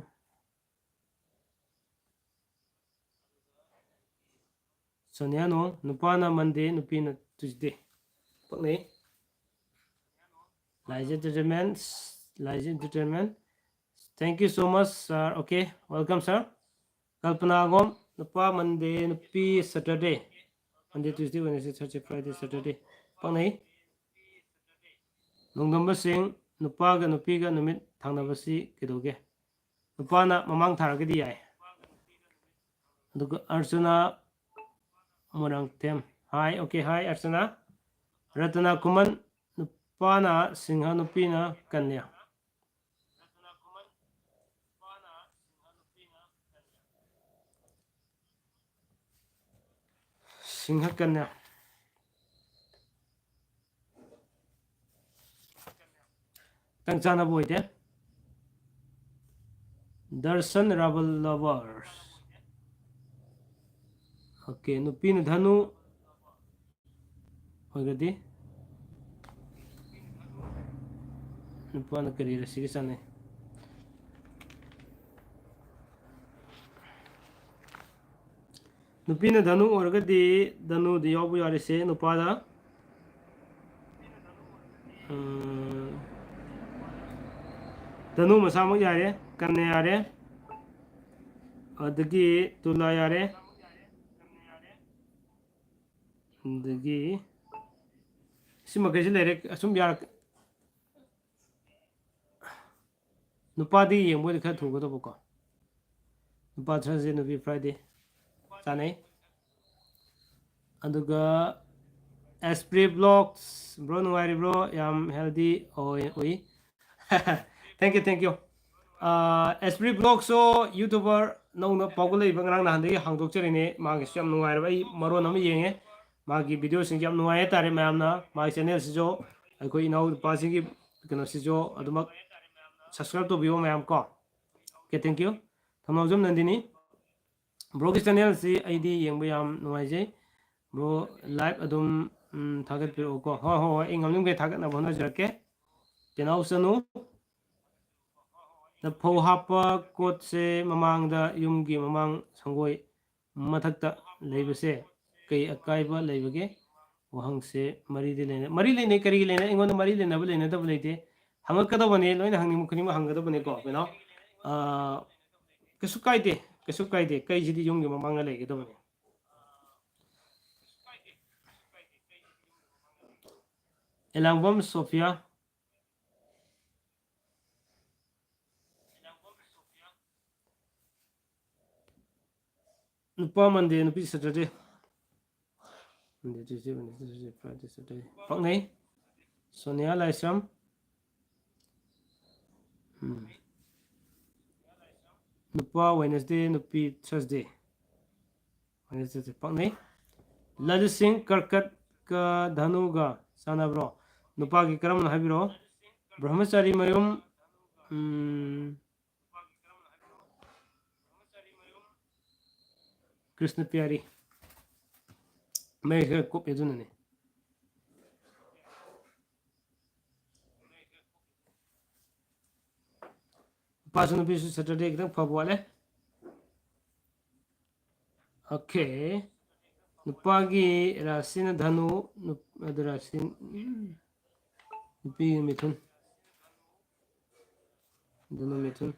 ꯁꯣꯅꯤꯌꯥ ꯅꯣꯡ, ꯅꯨꯄꯥꯅ ꯃꯟꯗꯦ, ꯅꯨꯄꯤꯅ Tuesday. ꯄꯛꯅꯩ꯫ Lazy Entertainment, Lazy Entertainment. Thank you so much, sir. Okay, welcome, sir. ꯀꯜꯄꯅꯥ ꯑꯉꯣꯝ, ꯅꯨꯄꯥ ꯃꯟꯗꯦ, ꯅꯨꯄꯤ Saturday. Monday, Tuesday, Wednesday, Thursday, Friday, Saturday. ꯄꯛꯅꯩ꯫ ꯅꯣꯡꯗꯝꯕꯁꯤꯡ, ꯅꯨꯄꯥꯒ ꯅꯨꯄꯤꯒ ꯅꯨꯃꯤꯠ ꯊꯪꯅꯕꯁꯤ ꯀꯩꯗꯧꯒꯦ? ꯅꯨꯄꯥꯅ ꯃꯃꯥꯡ ꯊꯥꯔꯒꯗꯤ ꯌꯥꯏ꯫ ꯑꯗꯨꯒ ꯑꯔꯆꯅꯥ ꯃꯣꯏꯔꯥꯡꯊꯦꯝ꯫ Hi, okay, hi, ꯑꯔꯆꯅꯥ꯫ ꯔꯇꯅꯥ ꯈꯨꯃꯟ, ꯅꯨꯄꯥꯅ ꯁꯤꯡꯍ, ꯅꯨꯄꯤꯅ ꯀꯟꯌꯥ꯫ ꯁꯤꯡꯍ ꯀꯟꯌꯥ꯫ ꯈꯤꯇꯪ ꯆꯥꯟꯅꯕ ꯑꯣꯏꯗꯦ꯫ ꯗꯔꯁꯟ ꯔꯥꯕꯜ ꯂꯚꯔ꯫ Okay, ꯅꯨꯄꯤꯅ ꯙꯅꯨ ꯑꯣꯏꯔꯗꯤ ꯅꯨꯄꯥꯅ ꯀꯔꯤ ꯔꯥꯁꯤꯒ ꯆꯥꯟꯅꯩ? ꯅꯨꯄꯤꯅ ꯙꯅꯨ ꯑꯣꯏꯔꯒꯗꯤ ꯙꯅꯨꯗꯤ ꯌꯥꯎꯕ ꯌꯥꯔꯤꯁꯦ ꯅꯨꯄꯥꯗ꯫ ꯎꯝ, ꯙꯅꯨ ꯃꯁꯥꯃꯛ ꯌꯥꯔꯦ, ꯀꯟꯌꯥ ꯌꯥꯔꯦ, ꯑꯗꯒꯤ ꯇꯨꯂꯥ ꯌꯥꯔꯦ, ꯑꯗꯒꯤ ꯁꯤ ꯃꯈꯩꯁꯤ ꯂꯩꯔꯦ꯫ ꯑꯁꯨꯝ ꯌꯥꯔꯛ-, ꯅꯨꯄꯥꯗꯤ ꯌꯦꯡꯕ ꯑꯣꯏꯗꯤ ꯈꯔ ꯊꯨꯒꯗꯕꯀꯣ꯫ ꯅꯨꯄꯥ ꯊꯔꯁꯗꯦ, ꯅꯨꯄꯤ ꯐ꯭ꯔꯥꯏꯗꯦ꯫ ꯆꯥꯟꯅꯩ꯫ ꯑꯗꯨꯒ ꯑꯦꯁꯄ꯭ꯔꯤ ꯕ꯭ꯂꯣꯒꯁ, ꯕ꯭ꯔꯣ ꯅꯨꯡꯉꯥꯏꯔꯤꯕ꯭ꯔꯣ? ꯌꯥꯝ ꯍꯦꯜꯗꯤ ꯑꯣꯏ, ꯎꯏ꯫ Thank you, thank you. ꯑꯦꯁꯄ꯭ꯔꯤ ꯕ꯭ꯂꯣꯒꯁꯨ ꯌꯨꯇ꯭ꯌꯨꯕꯔ ꯅꯧꯅ ꯄꯥꯎꯒꯠꯂꯛꯏꯕ, ꯉꯔꯥꯡ ꯅꯍꯥꯟꯗꯒꯤ ꯍꯥꯡꯗꯣꯛꯆꯔꯤꯅꯦ꯫ ꯃꯥꯒꯤꯁꯨ ꯌꯥꯝ ꯅꯨꯡꯉꯥꯏꯔꯕ, ꯑꯩ ꯃꯔꯣꯟ ꯑꯃ ꯌꯦꯡꯉꯦ꯫ ꯃꯥꯒꯤ ꯚꯤꯗꯤꯑꯣꯁꯤꯡꯁꯦ ꯌꯥꯝ ꯅꯨꯡꯉꯥꯏ ꯍꯥꯏꯇꯥꯔꯦ꯫ ꯃꯌꯥꯝꯅ ꯃꯥꯒꯤ ꯆꯦꯅꯦꯜꯁꯤꯁꯨ, ꯑꯩꯈꯣꯏ ꯏꯅꯥꯎ ꯅꯨꯄꯥꯁꯤꯒꯤ ꯀꯩꯅꯣꯁꯤꯁꯨ ꯑꯗꯨꯃꯛ ꯁꯕꯁꯀ꯭ꯔꯥꯏꯕ ꯇꯧꯕꯤꯌꯣ ꯃꯌꯥꯝ ꯀꯣ꯫ Okay, thank you. ꯊꯧꯅꯥꯎꯖꯝ ꯅꯟꯗꯤꯅꯤ꯫ ꯕ꯭ꯔꯣꯒꯤ ꯆꯦꯅꯦꯜꯁꯤ ꯑꯩꯗꯤ ꯌꯦꯡꯕ ꯌꯥꯝ ꯅꯨꯡꯉꯥꯏꯖꯩ꯫ ꯕ꯭ꯔꯣ, ꯂꯥꯏꯚ ꯑꯗꯨꯝ, ꯎꯝ, ꯊꯥꯒꯠꯄꯤꯔꯛꯎꯀꯣ꯫ ꯍꯣꯏ, ꯍꯣꯏ, ꯍꯣꯏ, ꯑꯩ ꯉꯝꯅꯤꯡꯈꯩ ꯊꯥꯒꯠꯅꯕ ꯍꯣꯠꯅꯖꯔꯛꯀꯦ꯫ ꯇꯦꯅꯥꯎ ꯆꯅꯨ, ꯐꯧ ꯍꯥꯞꯄ ꯀꯣꯠꯁꯦ ꯃꯃꯥꯡꯗ, ꯌꯨꯝꯒꯤ ꯃꯃꯥꯡ ꯁꯪꯒꯣꯏ ꯃꯊꯛꯇ ꯂꯩꯕꯁꯦ ꯀꯩ ꯑꯀꯥꯏꯕ ꯂꯩꯕꯒꯦ? ꯋꯥꯍꯪꯁꯦ ꯃꯔꯤꯗꯤ ꯂꯩꯅꯩ꯫ ꯃꯔꯤ ꯂꯩꯅꯩ, ꯀꯔꯤꯒꯤ ꯂꯩꯅꯩ? ꯑꯩꯉꯣꯟꯗ ꯃꯔꯤ ꯂꯩꯅꯕ ꯂꯩꯅꯗꯕ ꯂꯩꯇꯦ꯫ ꯍꯪꯉꯛꯀꯗꯧꯕꯅꯦ, ꯂꯣꯏꯅ ꯍꯪꯅꯤꯡꯕ ꯈꯨꯗꯤꯡꯃꯛ ꯍꯪꯒꯗꯕꯅꯦꯀꯣ, ꯀꯩꯅꯣ? ꯑꯥ, ꯀꯩꯁꯨ ꯀꯥꯏꯗꯦ, ꯀꯩꯁꯨ ꯀꯥꯏꯗꯦ꯫ ꯀꯩꯁꯤꯗꯤ ꯌꯨꯝꯒꯤ ꯃꯃꯥꯡꯗ ꯂꯩꯒꯗꯕꯅꯦ꯫ ꯑꯦꯂꯥꯡꯕꯝ ꯁꯣꯐꯤꯌꯥ꯫ ꯅꯨꯄꯥ ꯃꯟꯗꯦ, ꯅꯨꯄꯤ ꯁꯦꯇꯔꯗꯦ꯫ ꯃꯟꯗꯦ, ꯇ꯭ꯌꯨꯁꯗꯦ, ꯋꯦꯅꯁꯗꯦ, ꯊꯔꯁꯗꯦ, ꯐ꯭ꯔꯥꯏꯗꯦ, ꯁꯦꯇꯔꯗꯦ꯫ ꯄꯛꯅꯩ꯫ ꯁꯣꯅꯤꯌꯥ ꯂꯥꯏꯁ꯭ꯔꯝ꯫ ꯎꯝ꯫ ꯅꯨꯄꯥ ꯋꯦꯅꯁꯗꯦ, ꯅꯨꯄꯤ ꯊꯔꯁꯗꯦ꯫ ꯋꯦꯅꯁꯗꯦ ꯄꯛꯅꯩ꯫ ꯂꯂꯤꯠ ꯁꯤꯡ, ꯀꯔꯀꯠꯀ ꯙꯅꯨꯒ ꯆꯥꯟꯅꯕ꯭ꯔꯣ? ꯅꯨꯄꯥꯒꯤ ꯀꯔꯝꯕꯅꯣ ꯍꯥꯏꯕꯤꯔꯛꯑꯣ꯫ ꯕ꯭ꯔꯍ꯭ꯃꯆꯥꯔꯤ ꯃꯌꯨꯝ, ꯎꯝ, ꯀ꯭ꯔꯤꯁꯅ ꯄꯤꯌꯥꯔꯤ꯫ ꯃꯌꯦꯛ ꯈꯔ ꯀꯨꯞꯄꯦ ꯑꯗꯨꯅꯅꯦ꯫ ꯅꯨꯄꯥꯁꯨ ꯅꯨꯄꯤꯁꯨ ꯁꯦꯇꯔꯗꯦ ꯈꯤꯇꯪ ꯐꯕ ꯋꯥꯠꯂꯦ꯫ Okay. ꯅꯨꯄꯥꯒꯤ ꯔꯥꯁꯤꯅ ꯙꯅꯨ, ꯅꯨꯞ-, ꯑꯗꯨ ꯔꯥꯁꯤ, ꯎꯝ, ꯅꯨꯄꯤꯒꯤ ꯃꯤꯊꯨꯟ꯫ ꯙꯅꯨ ꯃꯤꯊꯨꯟ꯫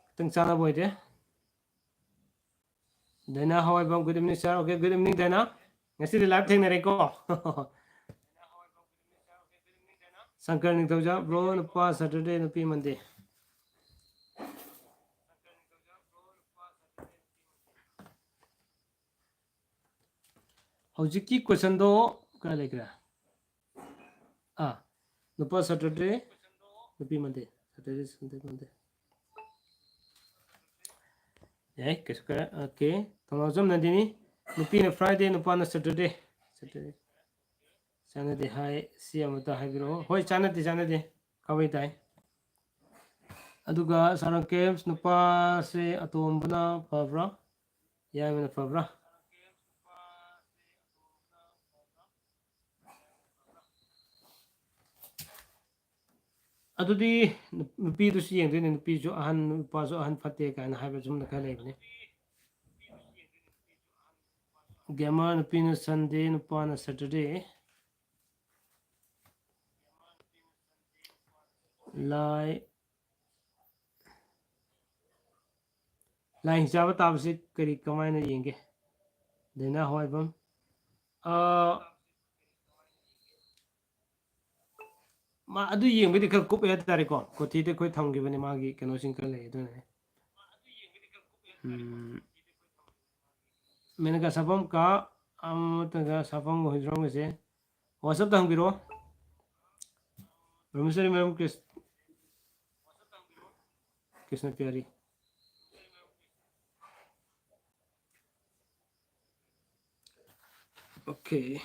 ꯈꯤꯇꯪ ꯆꯥꯟꯅꯕ ꯑꯣꯏꯗꯦ꯫ ꯗꯥꯏꯅꯥ, how are you? Good evening, sir. Okay, good evening, ꯗꯥꯏꯅꯥ꯫ ꯉꯁꯤꯗꯤ live ꯊꯦꯡꯅꯔꯦꯀꯣ꯫ ꯁꯪꯀꯔ ꯅꯤꯡꯊꯧꯖꯥ, bro, ꯅꯨꯄꯥ Saturday, ꯅꯨꯄꯤ Monday꯫ ꯍꯧꯖꯤꯛꯀꯤ questionꯗꯣ ꯀꯥꯏ ꯂꯩꯈ꯭ꯔꯦ? ꯑꯥ, ꯅꯨꯄꯥ Saturday, ꯅꯨꯄꯤ Monday, Saturday, Sunday, Monday꯫ ꯌꯥꯏ, ꯀꯩꯁꯨ ꯀꯥꯏ-, okay꯫ ꯊꯧꯅꯥꯎꯖꯝ ꯅꯟꯗꯤꯅꯤ, ꯅꯨꯄꯤꯅ Friday, ꯅꯨꯄꯥꯅ Saturday꯫ Saturday꯫ ꯆꯥꯟꯅꯗꯦ ꯍꯥꯏ, ꯁꯤ ꯑꯃꯇ ꯍꯥꯏꯕꯤꯔꯛꯑꯣ꯫ ꯍꯣꯏ, ꯆꯥꯟꯅꯗꯦ, ꯆꯥꯟꯅꯗꯦ꯫ ꯀꯥꯎꯕꯩ ꯇꯥꯏ꯫ ꯑꯗꯨꯒ ꯁꯥꯔꯪ ꯀꯦꯞꯁ, ꯅꯨꯄꯥꯁꯦ ꯑꯇꯣꯝꯕꯅ ꯐꯕ꯭ꯔꯥ, ꯌꯥꯏꯃꯅ ꯐꯕ꯭ꯔꯥ? ꯑꯗꯨꯗꯤ ꯅꯨ-, ꯅꯨꯄꯤꯗꯨꯁꯨ ꯌꯦꯡꯗꯣꯏꯅꯦ, ꯅꯨꯄꯤꯁꯨ ꯑꯍꯟ, ꯅꯨꯄꯥꯁꯨ ꯑꯍꯟ ꯐꯠꯇꯦ ꯀꯥꯏꯅ ꯍꯥꯏꯕ ꯁꯨꯝꯅ ꯈꯔ ꯂꯩꯕꯅꯦ꯫ Gamer, ꯅꯨꯄꯤꯅ Sunday, ꯅꯨꯄꯥꯅ Saturday꯫ ꯂꯥꯏ, ꯂꯥꯏ ꯍꯤꯡꯆꯥꯕ ꯇꯥꯕꯁꯤ ꯀꯔꯤ, ꯀꯃꯥꯏꯅ ꯌꯦꯡꯒꯦ? ꯗꯥꯏꯅꯥ ꯍꯋꯥꯏꯕꯝ꯫ ꯑꯥ, ꯃꯥ ꯑꯗꯨ ꯌꯦꯡꯕꯩꯗꯤ ꯈꯔ ꯀꯨꯞꯄꯦ ꯍꯥꯏꯇꯥꯔꯦꯀꯣ꯫ ꯀꯣꯊꯤꯗ ꯑꯩꯈꯣꯏ ꯊꯝꯈꯤꯕꯅꯦ, ꯃꯥꯒꯤ ꯀꯩꯅꯣꯁꯤꯡ ꯈꯔ ꯂꯩ, ꯑꯗꯨꯅꯅꯦ꯫ ꯎꯝ, ꯃꯦꯅꯀꯥ ꯁꯥꯐꯝ ꯀꯥ, ꯑꯃꯇꯒ ꯁꯥꯐꯝ ꯍꯨꯏꯗ꯭ꯔꯣꯝꯒꯁꯦ WhatsApp-ꯇ ꯍꯪꯕꯤꯔꯛꯑꯣ꯫ ꯔꯣꯃꯦꯁꯣꯔꯤ ꯃꯦꯝ ꯀ꯭ꯔꯤꯁ-, ꯀ꯭ꯔꯤꯁꯅ ꯄꯤꯌꯥꯔꯤ꯫ Okay꯫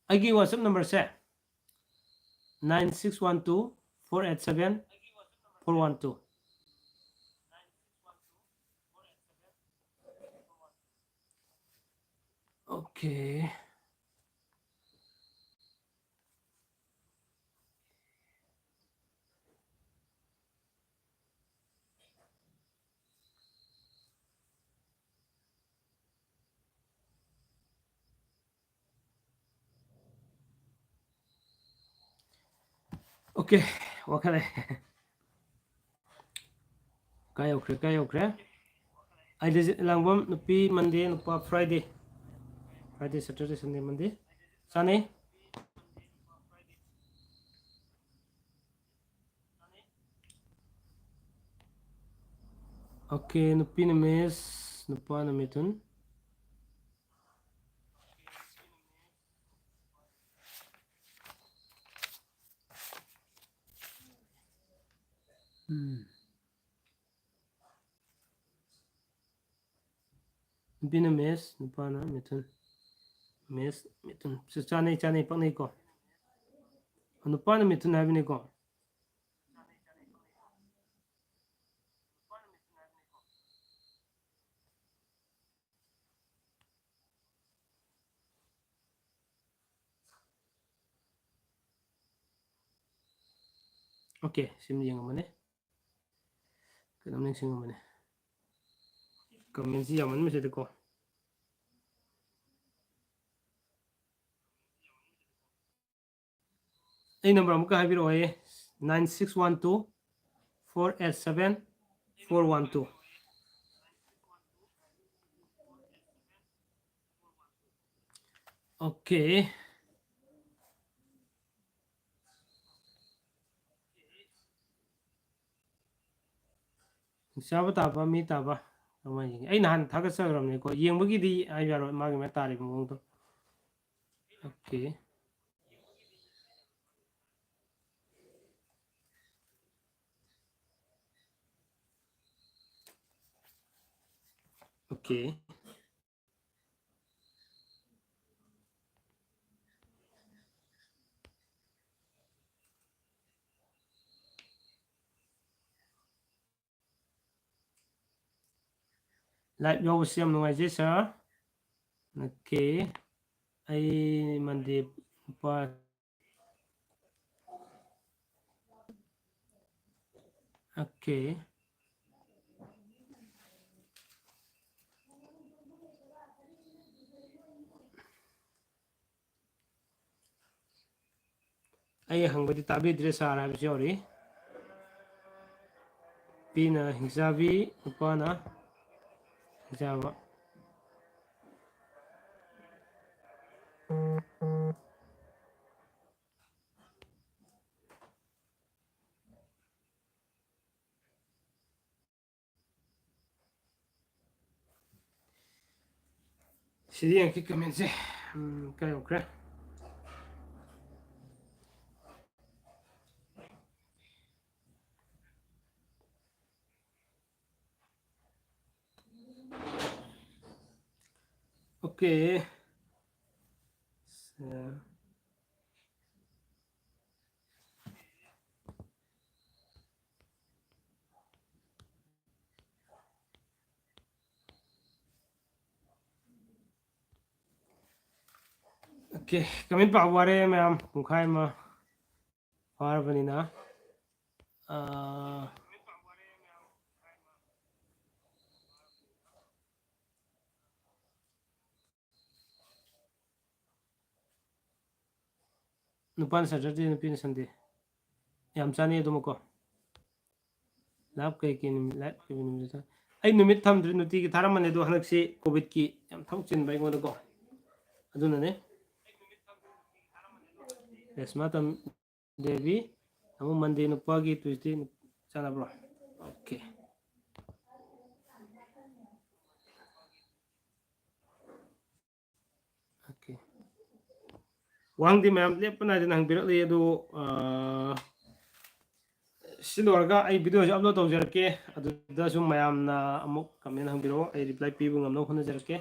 ꯑꯩꯒꯤ WhatsApp number-ꯁꯦ nine six one two four eight seven four one two꯫ Okay꯫ Okay, ꯋꯥꯈꯜ ꯂꯩ꯫ ꯀꯥꯏ ꯌꯧꯈ꯭ꯔꯦ, ꯀꯥꯏ ꯌꯧꯈ꯭ꯔꯦ? ꯑꯩꯗꯤ ꯂꯥꯡꯕꯝ, ꯅꯨꯄꯤ Monday, ꯅꯨꯄꯥ Friday꯫ Friday, Saturday, Sunday, Monday꯫ ꯆꯥꯅꯩ꯫ Okay, ꯅꯨꯄꯤꯅ ꯃꯦꯁ, ꯅꯨꯄꯥꯅ ꯃꯤꯊꯨꯟ꯫ ꯎꯝ꯫ ꯅꯨꯄꯤꯅ ꯃꯦꯁ, ꯅꯨꯄꯥꯅ ꯃꯤꯊꯨꯟ꯫ ꯃꯦꯁ, ꯃꯤꯊꯨꯟ꯫ ꯆ-, ꯆꯥꯅꯩ, ꯆꯥꯅꯩ, ꯄꯛꯅꯩꯀꯣ꯫ ꯅꯨꯄꯥꯅ ꯃꯤꯊꯨꯟ ꯍꯥꯏꯕꯅꯤꯀꯣ꯫ Okay, ꯁꯤꯃ ꯌꯦꯡꯉꯝꯕꯅꯦ꯫ ꯀꯩꯅꯣꯝ ꯅꯤꯡꯁꯤꯡꯉꯝꯕꯅꯦ꯫ Comment ꯁꯤ ꯌꯥꯝꯃꯟꯕꯁꯤꯗꯀꯣ꯫ ꯑꯩ number ꯑꯃꯨꯛꯀ ꯍꯥꯏꯕꯤꯔꯛꯑꯣꯌꯦ, nine six one two four eight seven four one two꯫ Okay꯫ ꯆꯥꯕ ꯇꯥꯕ, ꯃꯤ ꯇꯥꯕ꯫ ꯀꯃꯥꯏꯅ ꯌꯦꯡꯒꯦ? ꯑꯩ ꯅꯍꯥꯟ ꯊꯥꯒꯠꯆꯈ꯭ꯔꯕꯅꯤꯀꯣ꯫ ꯌꯦꯡꯕꯒꯤꯗꯤ ꯍꯥꯏꯕ ꯌꯥꯔꯣꯏ, ꯃꯥꯒꯤ ꯃꯥ ꯇꯥꯔꯤꯕ ꯃꯑꯣꯡꯗꯣ꯫ Okay꯫ Okay꯫ Live ꯌꯥꯎꯕꯁꯤ ꯌꯥꯝ ꯅꯨꯡꯉꯥꯏꯖꯩ, sir꯫ Okay꯫ ꯑꯩ Monday ꯅꯨꯄꯥ꯫ Okay꯫ ꯑꯩ ꯍꯪꯕꯗꯤ ꯇꯥꯕꯤꯗ꯭ꯔꯦ, sir ꯍꯥꯏꯕꯁꯨ ꯌꯥꯎꯔꯤ꯫ ꯅꯨꯄꯤꯅ ꯍꯤꯡꯆꯥꯕꯤ, ꯅꯨꯄꯥꯅ ꯆꯥꯕ꯫ ꯁꯤꯗꯤ ꯌꯦꯡꯉꯛꯀꯦ comment ꯁꯦ꯫ ꯎꯝ, ꯀꯥꯏ ꯌꯧꯈ꯭ꯔꯦ? Okay. Okay, comment ꯄꯥꯕ ꯋꯥꯔꯦ ꯃꯌꯥꯝ, ꯄꯨꯡꯈꯥꯏ ꯑꯃ ꯐꯥꯔꯕꯅꯤꯅ꯫ ꯑꯥ, ꯅꯨꯄꯥꯅ Saturday, ꯅꯨꯄꯤꯅ Sunday꯫ ꯌꯥꯝ ꯆꯥꯅꯩ ꯑꯗꯨꯃꯛꯀꯣ꯫ Live ꯀꯩ ꯀꯩ ꯅꯨꯃꯤꯠ, live ꯀꯩ ꯅꯨꯃꯤꯠ ꯊꯥ-, ꯑꯩ ꯅꯨꯃꯤꯠ ꯊꯝꯗ꯭ꯔꯤ, ꯅꯨꯡꯇꯤꯒꯤ ꯊꯥꯔꯝꯕꯅꯦ, ꯑꯗꯣ ꯍꯟꯗꯛꯁꯤ COVID ꯀꯤ ꯌꯥꯝ ꯊꯕꯛ ꯆꯤꯟꯕ ꯑꯩꯉꯣꯟꯗꯀꯣ, ꯑꯗꯨꯅꯅꯦ꯫ ꯔꯦꯁꯃꯥ ꯇꯝ-, ꯗꯦꯕꯤ, ꯑꯃꯨꯛ Monday ꯅꯨꯄꯥꯒꯤ, Tuesday ꯅꯨ-, ꯆꯥꯟꯅꯕ꯭ꯔꯣ? Okay꯫ Okay꯫ ꯋꯥꯍꯪꯗꯤ ꯃꯌꯥꯝ ꯂꯦꯞꯄ ꯅꯥꯏꯗꯅ ꯍꯪꯕꯤꯔꯛꯂꯤ, ꯑꯗꯨ, ꯑꯥ, ꯁꯤ ꯂꯣꯏꯔꯒ ꯑꯩ video ꯁꯦ upload ꯇꯧꯖꯔꯛꯀꯦ, ꯑꯗꯨꯗ ꯁꯨꯝ ꯃꯌꯥꯝꯅ ꯑꯃꯨꯛ comment ꯍꯪꯕꯤꯔꯛꯑꯣ, ꯑꯩ reply ꯄꯤꯕ ꯉꯝꯅꯕ ꯍꯣꯠꯅꯖꯔꯛꯀꯦ꯫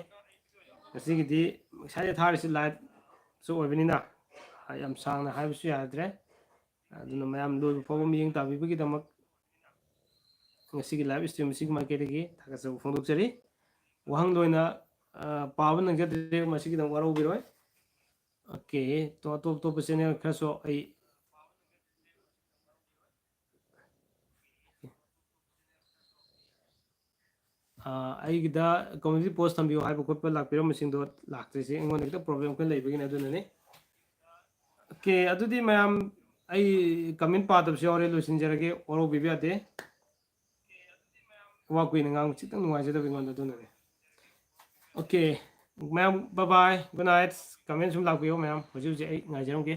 ꯉꯁꯤꯒꯤꯗꯤ ꯉꯁꯥꯏꯗ ꯊꯥꯔꯤꯁꯤ live ꯁꯨ ꯑꯣꯏꯕꯅꯤꯅ, ꯑꯥ, ꯌꯥꯝ ꯁꯥꯡꯅ ꯍꯥꯏꯕꯁꯨ ꯌꯥꯗ꯭ꯔꯦ, ꯑꯗꯨꯅ ꯃꯌꯥꯝ ꯂꯣꯏꯕ ꯐꯥꯎꯕ ꯃꯤꯠꯌꯦꯡ ꯇꯥꯕꯤꯕꯒꯤꯗꯃꯛ ꯉꯁꯤꯒꯤ live stream ꯑꯁꯤꯒꯤ ꯃꯥꯏꯀꯩꯗꯒꯤ ꯊꯥꯒꯠꯆꯕ ꯐꯣꯡꯗꯣꯛꯆꯔꯤ꯫ ꯋꯥꯍꯪꯗ ꯑꯣꯏꯅ, ꯑ, ꯄꯥꯕ ꯅꯪꯖꯗ꯭ꯔꯦ, ꯃꯁꯤꯒꯤꯗꯃꯛ ꯋꯥꯔꯧꯕꯤꯔꯣꯏ꯫ Okay, ꯇꯣ-, ꯑꯇꯣꯞ ꯑꯇꯣꯞꯄ channel ꯈꯔꯁꯨ ꯑꯩ, ꯑ, ꯑꯩꯒꯤꯗ community post ꯊꯝꯕꯤꯌꯨ ꯍꯥꯏꯕ ꯈꯣꯠꯄ ꯂꯥꯛꯄꯤꯔꯝꯕꯁꯤꯡꯗꯣ ꯂꯥꯛꯇ꯭ꯔꯤꯁꯦ ꯑꯩꯉꯣꯟꯗ ꯈꯤꯇꯪ problem ꯈꯔ ꯂꯩꯕꯒꯤꯅꯦ, ꯑꯗꯨꯅꯅꯦ꯫ Okay, ꯑꯗꯨꯗꯤ ꯃꯌꯥꯝ, ꯑꯩ comment ꯄꯥꯗꯕꯁꯨ ꯌꯥꯎꯔꯦ, ꯂꯣꯏꯁꯤꯟꯖꯔꯒꯦ, ꯋꯥꯔꯧꯕꯤꯕ ꯌꯥꯗꯦ꯫ ꯋꯥ ꯀꯨꯏꯅ ꯉꯥꯡꯕ ꯈꯤꯇꯪ ꯅꯨꯡꯉꯥꯏꯖꯗꯕ ꯑꯩꯉꯣꯟꯗ, ꯑꯗꯨꯅꯅꯦ꯫ Okay, ꯃꯌꯥꯝ, bye bye, good night. Comment ꯁꯨꯝ ꯂꯥꯛꯄꯤꯌꯣ ꯃꯌꯥꯝ, ꯍꯧꯖꯤꯛ ꯍꯧꯖꯤꯛ ꯑꯩ ꯉꯥꯏꯖꯔꯝꯒꯦ꯫